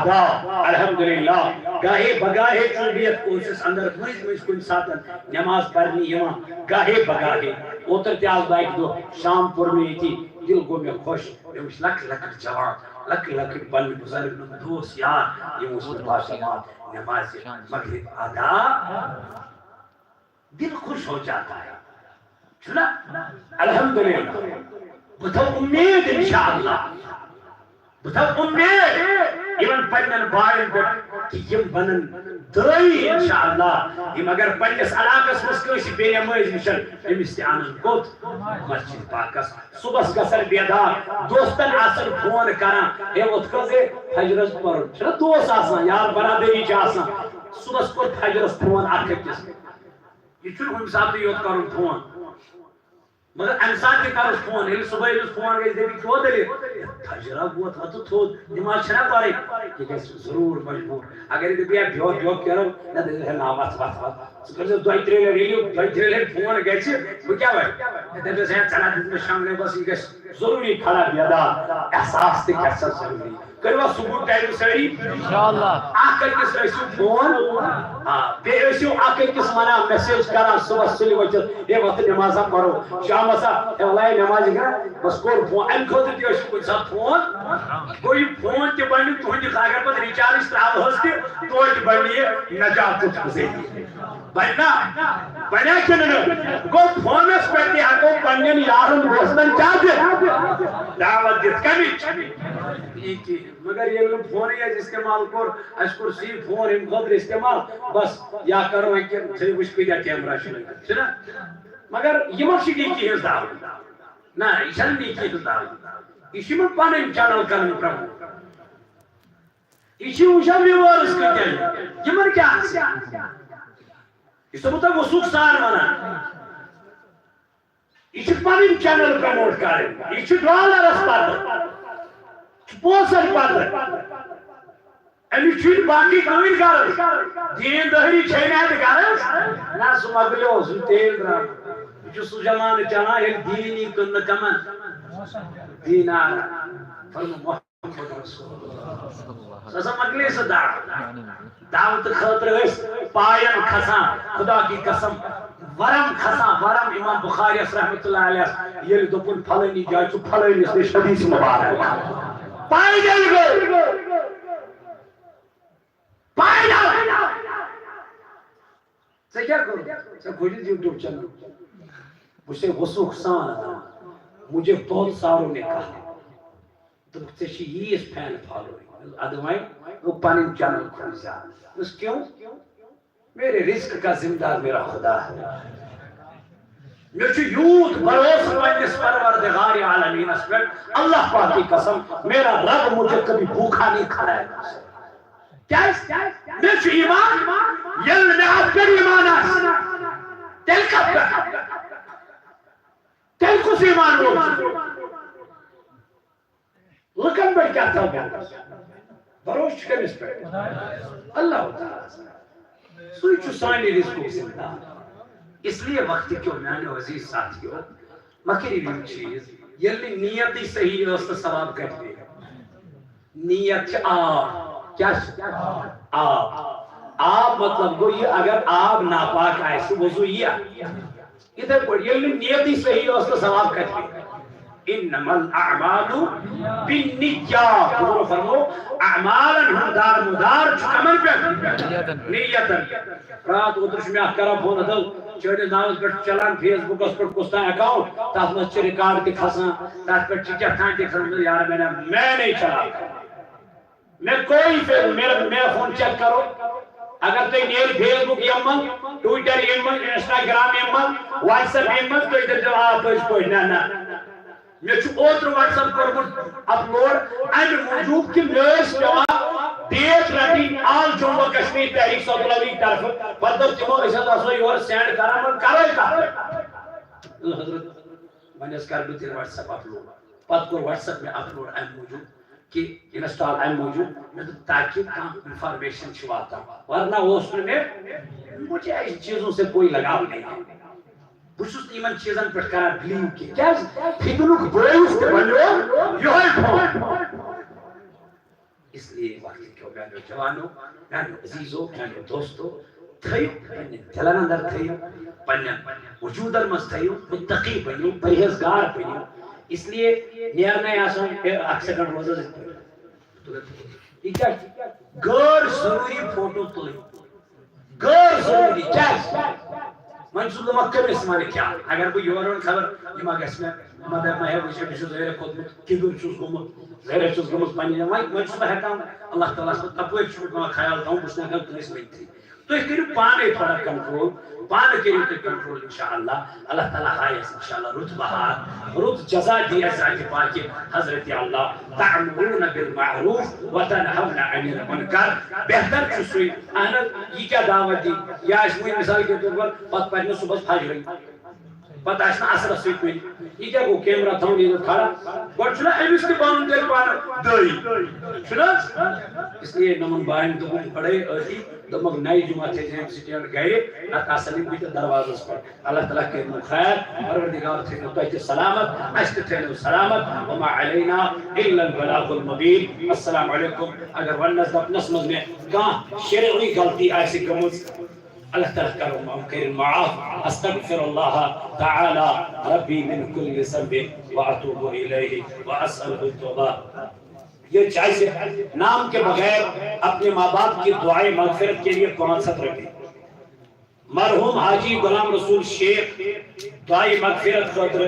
ادا۔ الحمدللہ۔ گاہے بگاہے چونکہ یتھ کوچس اندر مٔنٛزۍ مٔنٛزۍ کُنہِ ساتن نماز پرنہِ یِوان، گاہے بگاہے۔ اوترٕ تہِ آس بہٕ اکہِ دۄہ شام پوٚر مےٚ ییٚتی، دِل گوٚو مےٚ خۄش۔ مےٚ وٕچھ لۄکٕٹۍ لۄکٕٹۍ جوان، لۄکٕٹۍ لۄکٕٹۍ پننہِ بُزرگ دوس یار، یِم وٕچھ مےٚ باجماعت نمازِ مغرب ادا۔ دل خوش ہو جاتا ہے، چھُنا؟ الحمدللہ۔ بہٕ تھاوٕ اُمید، انشاءاللہ۔ بہٕ تھاوٕ اُمید یِمن پننٮ۪ن باین پٮ۪ٹھ کہِ یِم بنن دٲعی، انشاءاللہ۔ یِم اگر پننِس علاقس منٛز کٲنٛسہِ بے نمٲزۍ وٕچھن، أمِس تہِ انن کوٚت؟ مسجد پاکس۔ صُبحس گژھن بیدار، دوستن آسن فون کران، "ہے، وۄتھ کھہ زِ فجرس پرُن۔" چھُنہ دوس آسان، یار برادری چھِ آسان۔ صُبحس کوٚر فجرس فون اکھ أکِس۔ یہِ چھُنہٕ ہُمہِ ساتہٕ یوت کرُن فون، مگر امہِ ساتہٕ تہِ کرُس فون۔ ییٚلہِ صُبحٲے أمِس فون گژھِ، دٔپہِ، "کیٛاہ دٔلیٖل؟" "فجرا ووت وۄتھٕ تھوٚد، نماز چھَنا پرٕنۍ؟" یہِ گژھِ ضروٗر مجبوٗر۔ اگر یہِ دٔپہِ، "ہے، بیٚہہ، بیٚہہ، کیرو"، نہ، دٔپہِ، "ہے، نا، وَتھ، وَتھ، وَتھ۔" ژٕ کٔرۍزِ دۄیہِ ترٛیٚیہِ لَٹہِ، ییٚلہِ دۄیہِ ترٛیٚیہِ لَٹہِ فون گژھِ، بہٕ کیٛاہ وَنہٕ؟ مےٚ دَپٮ۪س، "ہے، ژےٚ نا دِژ مےٚ شۄنٛگنَے، بَس یہِ گژھِ ضروٗری کھڑا بیدار۔" احساس تہِ گژھِ ضروٗری۔ کٔرِوا صُبحُک ٹایم سٲری؟ انشاءاللہ۔ اَکھ أکِس ٲسِو فون، آ، بیٚیہِ ٲسِو اَکھ أکِس وَنان، میسیج کَران صُبحَس سُلہِ ؤتھِتھ، "ہے، وۄتھٕ نٮ۪مازا پَرو۔" شامَس آ، "ہے، وَلہٕ ہے نٮ۪مازِ گژھِ نا؟" بَس کوٚر فون۔ اَمہِ خٲطرٕ تہِ ٲسِو کُنہِ ساتہٕ فون۔ گوٚو یہِ فون تہِ بَنہِ تُہٕنٛدِ، اگر پَتہٕ ریچارج ترٛاوہوس تہِ، توتہِ بَنہِ یہِ نجاتُک ذٔریعہٕ۔ بنہِ نا؟ بنیا کِنہٕ نہٕ؟ گوٚو فونس پٮ۪ٹھ تہِ ہٮ۪کو پننٮ۪ن یارن دوستن کیٛاہ دِتھ؟ دعوت دِتھ۔ کمِچ؟ یہِ کہِ، مگر ییٚلہِ نہٕ فونٕے اَسہِ استعمال کوٚر، اَسہِ کوٚر سُے فون اَمہِ خٲطرٕ استعمال، بس یا کرو اَکہِ ژھٕے وٕچھ کۭتیٛاہ کیمرہ چھِ لٔگِتھ، چھُنہ؟ مگر یہِ ما چھِ نیکی ہٕنٛز دعوت؟ نہ، یہِ چھَنہٕ نیکی ہٕنٛز دعوت۔ یہِ چھِ یِمن پنٕنۍ چینل کرٕنۍ پرموٹ۔ یہِ چھِ وٕچھان viewers کۭتیٛاہ چھِ۔ یِمن کیٛاہ آسہِ؟ یہِ چھُسو بہٕ تۄہہِ وثوق سان وَنان۔ یہِ چھِ پَنٕنۍ چینل پرموٹ کَرٕنۍ۔ یہِ چھُ ڈالرَس پَتہٕ، چھُ پونٛسَن پَتہٕ۔ أمِس چھُنہٕ باقٕے کٕہٕنۍ غرض۔ دیٖن دٲری چھے نہٕ اَتہِ غرض۔ نہ، سُہ مۄکلیو، سُہ تیل درٛاو۔ یہِ چھُ سُہ زمانہٕ چلان، ییٚلہِ دیٖن یی کٕننہٕ کَمَن؟ دیٖنارَن۔ فرمو، محمد رسول اللہ۔ سُہ ہسا مۄکلے سُہ دعوت۔ دعوت خٲطرٕ ٲسۍ پاین کھسان، خدا کی قسم، ورم کھسان، ورم۔ امام بخاری یس رحمت اللہ علیہ ییٚلہِ دوٚپُن، "فلٲنی جایہِ چھُ فلٲنِس نِش حدیث مبارک"، پایدل گوٚو۔ پایدل۔ ژےٚ کیٛاہ کوٚرُتھ؟ ژےٚ کھوٗلِتھ YouTube channel۔ بہٕ چھُسے وثوق سان ونان، مجھے بہت ساروں نے کہا۔ دوٚپُکھ، "ژےٚ چھِ ییٖژ fan following۔" اَدٕ وۄنۍ گوٚو پنٕنۍ channel کھول زیادٕ۔ دوٚپُس، "کیوں؟" "میرے رزق کا ذمہ دار میرا خدا ہے۔" مےٚ چھُ یوٗت بھروسہٕ پننِس پروردگار عالمینس پٮ۪ٹھ، اللہ پاک کی قسم، میرا رب مجھے کبھی بھوکا نہیں کھلائے گا۔ کیٛازِ؟ مےٚ چھُ ایمان، ییٚلہِ نہٕ مےٚ اَتھ پٮ۪ٹھ ایمان آسہِ، تیٚلہِ کَتھ پٮ۪ٹھ؟ تیٚلہِ کُس ایمان روزِ؟ لُکن پٮ۪ٹھ کیٛاہ تھاوٕ بھروسہٕ؟ بھروسہٕ چھُ کٔمِس پٮ۪ٹھ؟ اللہ تعالیٰ۔ سُے چھُ سانہِ رزقُک ذمہٕ دار۔ اس لیے وقت کیو میانیو عزیز ساتھیو، مہ کٔرِو یِم چیٖز۔ ییٚلہِ نہٕ نیتٕے صحیح ٲس تہٕ ثواب کَتہِ پیٚیہِ؟ نیت چھِ آب۔ کیٛاہ چھِ؟ آب۔ آب مطلب گوٚو یہِ، اگر آب ناپاک آسہِ، وضوٗ یِیا؟ یِتھَے پٲٹھۍ ییٚلہِ نہٕ نیتٕے صحیح ٲس تہٕ ثواب کَتہِ پیٚیہِ؟ انما الاعمال بالنیات۔ حضور فرمو، اعمالن ہُنٛد دار مدار چھُ کمن پٮ۪ٹھ؟ نیتن۔ راتھ اوترٕ چھُ مےٚ اکھ کران فون، ہتو چٲنِس ناوس پٮ۪ٹھ چلان فیس بُکس پٮ۪ٹھ کُس تام اکاؤنٹ، تتھ منٛز چھِ ریکارڈ تہِ کھسان، تتھ پٮ۪ٹھ چھِ کیٛاہ تام تہِ کھسان۔ یارٕ مےٚ نہ، میں نہیں چلاتا۔ میں کوئی فیس، میرا، میرا فون چیک کرو، اگر تُہۍ نیرِ فیس بُک ییٚمہِ منٛز، ٹویٹر ییٚمہِ منٛز، انسٹاگرام ییٚمہِ منٛز، واٹس ایپ ییٚمہِ منٛز، تُہۍ دٔپۍزیو آ پٔزۍ پٲٹھۍ، نہ نہ۔ مےٚ چھُ اوترٕ واٹس ایپ کوٚرمُت اپلوڈ، امہِ موٗجوٗب کہِ مےٚ ٲسۍ پٮ۪وان ڈیٹ رٹٕنۍ آل جموں و کشمیر تحریک صوت الوی طرفہٕ۔ پتہٕ دوٚپ تِمو، أسۍ حظ آسو یورٕ سینڈ کران، وۄنۍ کرو کتھ؟ حضرت، وۄنۍ حظ کرٕ بہٕ تیٚلہِ واٹس ایپ اپلوڈ۔ پتہٕ کوٚر واٹس ایپ مےٚ اپلوڈ امہِ موٗجوٗب کہِ انسٹال امہِ موٗجوٗب، مےٚ دوٚپ تاکہِ کانٛہہ انفارمیشن چھِ واتان، ورنہ اوس نہٕ مےٚ، مجھے ان چیزوں سے کوئی لگاؤ نہیں ہے۔ بہٕ چھُس نہٕ یِمن چیٖزن پٮ۪ٹھ کران بلیو کینٛہہ۔ کیٛازِ؟ فتنُک بٲعث تہِ بنیو یِہوٚے فون۔ اس لیے وقت کیو میانیو جوانو، میانیو عزیزو، میانیو دوستو، تھٲیِو پننٮ۪ن دِلن اندر، تھٲیِو پننٮ۪ن وجوٗدن منٛز، تھٲیِو متقی بٔنِو، پرہیزگار بٔنِو۔ اس لیے نیرنے آسان، اے، اکھ سیکنڈ روز حظ یِتھ پٲٹھۍ۔ یہِ کیٛاہ چھُ؟ غٲر ضروٗری فوٹو تُلٕنۍ۔ غٲر ضروٗری۔ کیٛازِ؟ وۄنۍ چھُس بہٕ وۄنۍ کٔمِس وَنہٕ کیٛاہ؟ اگر بہٕ یورٕ وَنہٕ خبر، یہِ ما گژھِ مےٚ، مطلب، ما ہیٚکہٕ وٕچھِتھ، بہٕ چھُس زہرِ کھوٚتمُت، کِدُر چھُس گوٚمُت، زہرِ چھُس گٔمٕژ پنٛنہِ جایہِ۔ وۄنۍ، وۄنۍ چھُس بہٕ ہٮ۪کان، اللہ تعالیٰ ہَس پَتہٕ تَپٲرۍ چھُ مےٚ پٮ۪وان خیال تھاوُن، بہٕ چھُس نہٕ ہٮ۪کان کٲنٛسہِ ؤنِتھٕے۔ تُہۍ کٔرِو پانے تھوڑا کنٹرول، پانہٕ کٔرِو تُہۍ کنٹرول، انشاءاللہ۔ اللہ تعالیٰ ہایس انشاءاللہ رُت بہار، رُت جزا دِیَس ذاتِ پاکہِ حضرت اللہ۔ تأمرون بالمعروف وتنهون عن المنکر۔ بہتر چھُ سُے، اہن حظ، یہِ کیٛاہ دعوت دی؟ یہِ آسہِ وۄنۍ مثال کے طور پر پتہٕ پرِ نہٕ صُبحس فجرٕے، پتہٕ آسہِ نہٕ عصرس سۭتۍ کُنہِ۔ یہِ کیٛاہ گوٚو کیمرہ تھاوُن ییٚتٮ۪تھ کھڑا؟ گۄڈٕ چھُنہ أمِس تہِ بنُن تیٚلہِ پانہٕ دٲعی، چھُنہٕ حظ؟ اس لیے نمن باین دوٚپُن گۄڈے أتی، دوٚپمَکھ نَیہِ جمعہ تھٲیزِ أمۍ سٹینڈ گرِ، نتہٕ آسن یِم بٕتھِ دروازس پٮ۪ٹھ۔ اللہ تعالیٰ کٔرِنو خیر، پروردگار تھٲینو تۄہہِ تہِ سلامت، اَسہِ تہِ تھٲینو سلامت۔ وما علینا الا البلاغ المبین۔ السلام علیکم۔ اگر وننس دپنس منٛز مےٚ کانٛہہ شرعی غلطی آسہِ گٔمٕژ، اللہ تعالیٰ کرو معاف، کٔرِن معاف۔ استغفر اللہ تعالیٰ ربی من کل ذنب واتوب الیہ واسألہ التوبہ۔ یہ چاہے نام کے بغیر اپنے ماں باپ کی دعائے مغفرت کے لیے پانچ سو روپے۔ مرحوم حاجی غلام رسول شیخ دعائے مغفرت خاطر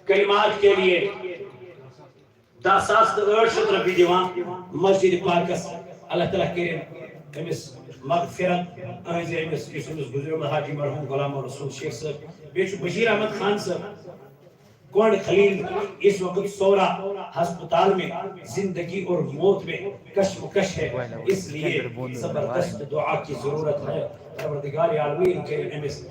کلمات کے لیے دہ ساس تہٕ ٲٹھ شیٚتھ رۄپیہِ دِوان مسجد پاکس۔ اللہ تعالیٰ کٔرِن أمِس مغفرت، أہنٛزِ أمِس یُس أمِس گُزریومُت حاجی مرحوم غلام رسول شیخ صٲب، بیٚیہِ چھُ بشیر احمد خان صٲب، کونڈ خلیل، اس وقت سورا ہسپتال میں زندگی اور موت میں کشمکش ہے، اس لیے زبردست دعا کی ضرورت ہے۔ پروردگار عالمین کٔرِن أمِس،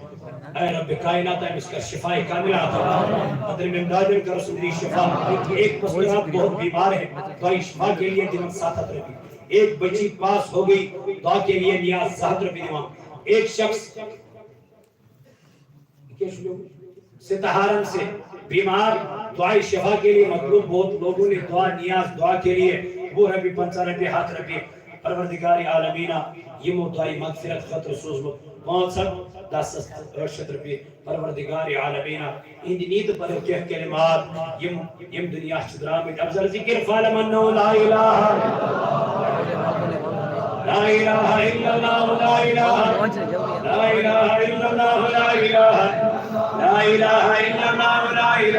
اے رب کائنات، أمِس کر شفاء کاملہ عطا۔ حضرت امدادن کر سندری شفا۔ ایک مسکرات بہت بیمار ہے، دعائے شفا کے لیے دِوان سَتھ ہَتھ رۄپیہِ۔ ایک بچی پاس ہو گئی، دعا کے لیے نیاز سَتھ ہَتھ رۄپیہِ دِوان۔ ایک شخص ستہارن سے بیمار، دعائے شفا کے لیے مطلوب، بہت لوگوں نے دعا نیاز دعا کے لیے وُہ رۄپیہِ، پنٛژاہ رۄپیہِ، ہَتھ رۄپیہِ۔ پروردگار عالمینا یِمو دعائے مغفرت خٲطرٕ سوٗزمُت پانٛژھ ہَتھ، دَہ ساس ٲٹھ شیٚتھ رۄپیہِ۔ پروردگار عالمینا اِہِنٛدِ نیٖتہٕ پَتہٕ کینٛہہ کلمات یِم، یِم دُنیا چھِ درٛامٕتۍ۔ افضل ذکر فعلم انه لا الہ، لا الہ الا اللہ، لا الہ، لا الہ الا اللہ، لا الہ، لا الہ الا اللہ، لا الہ۔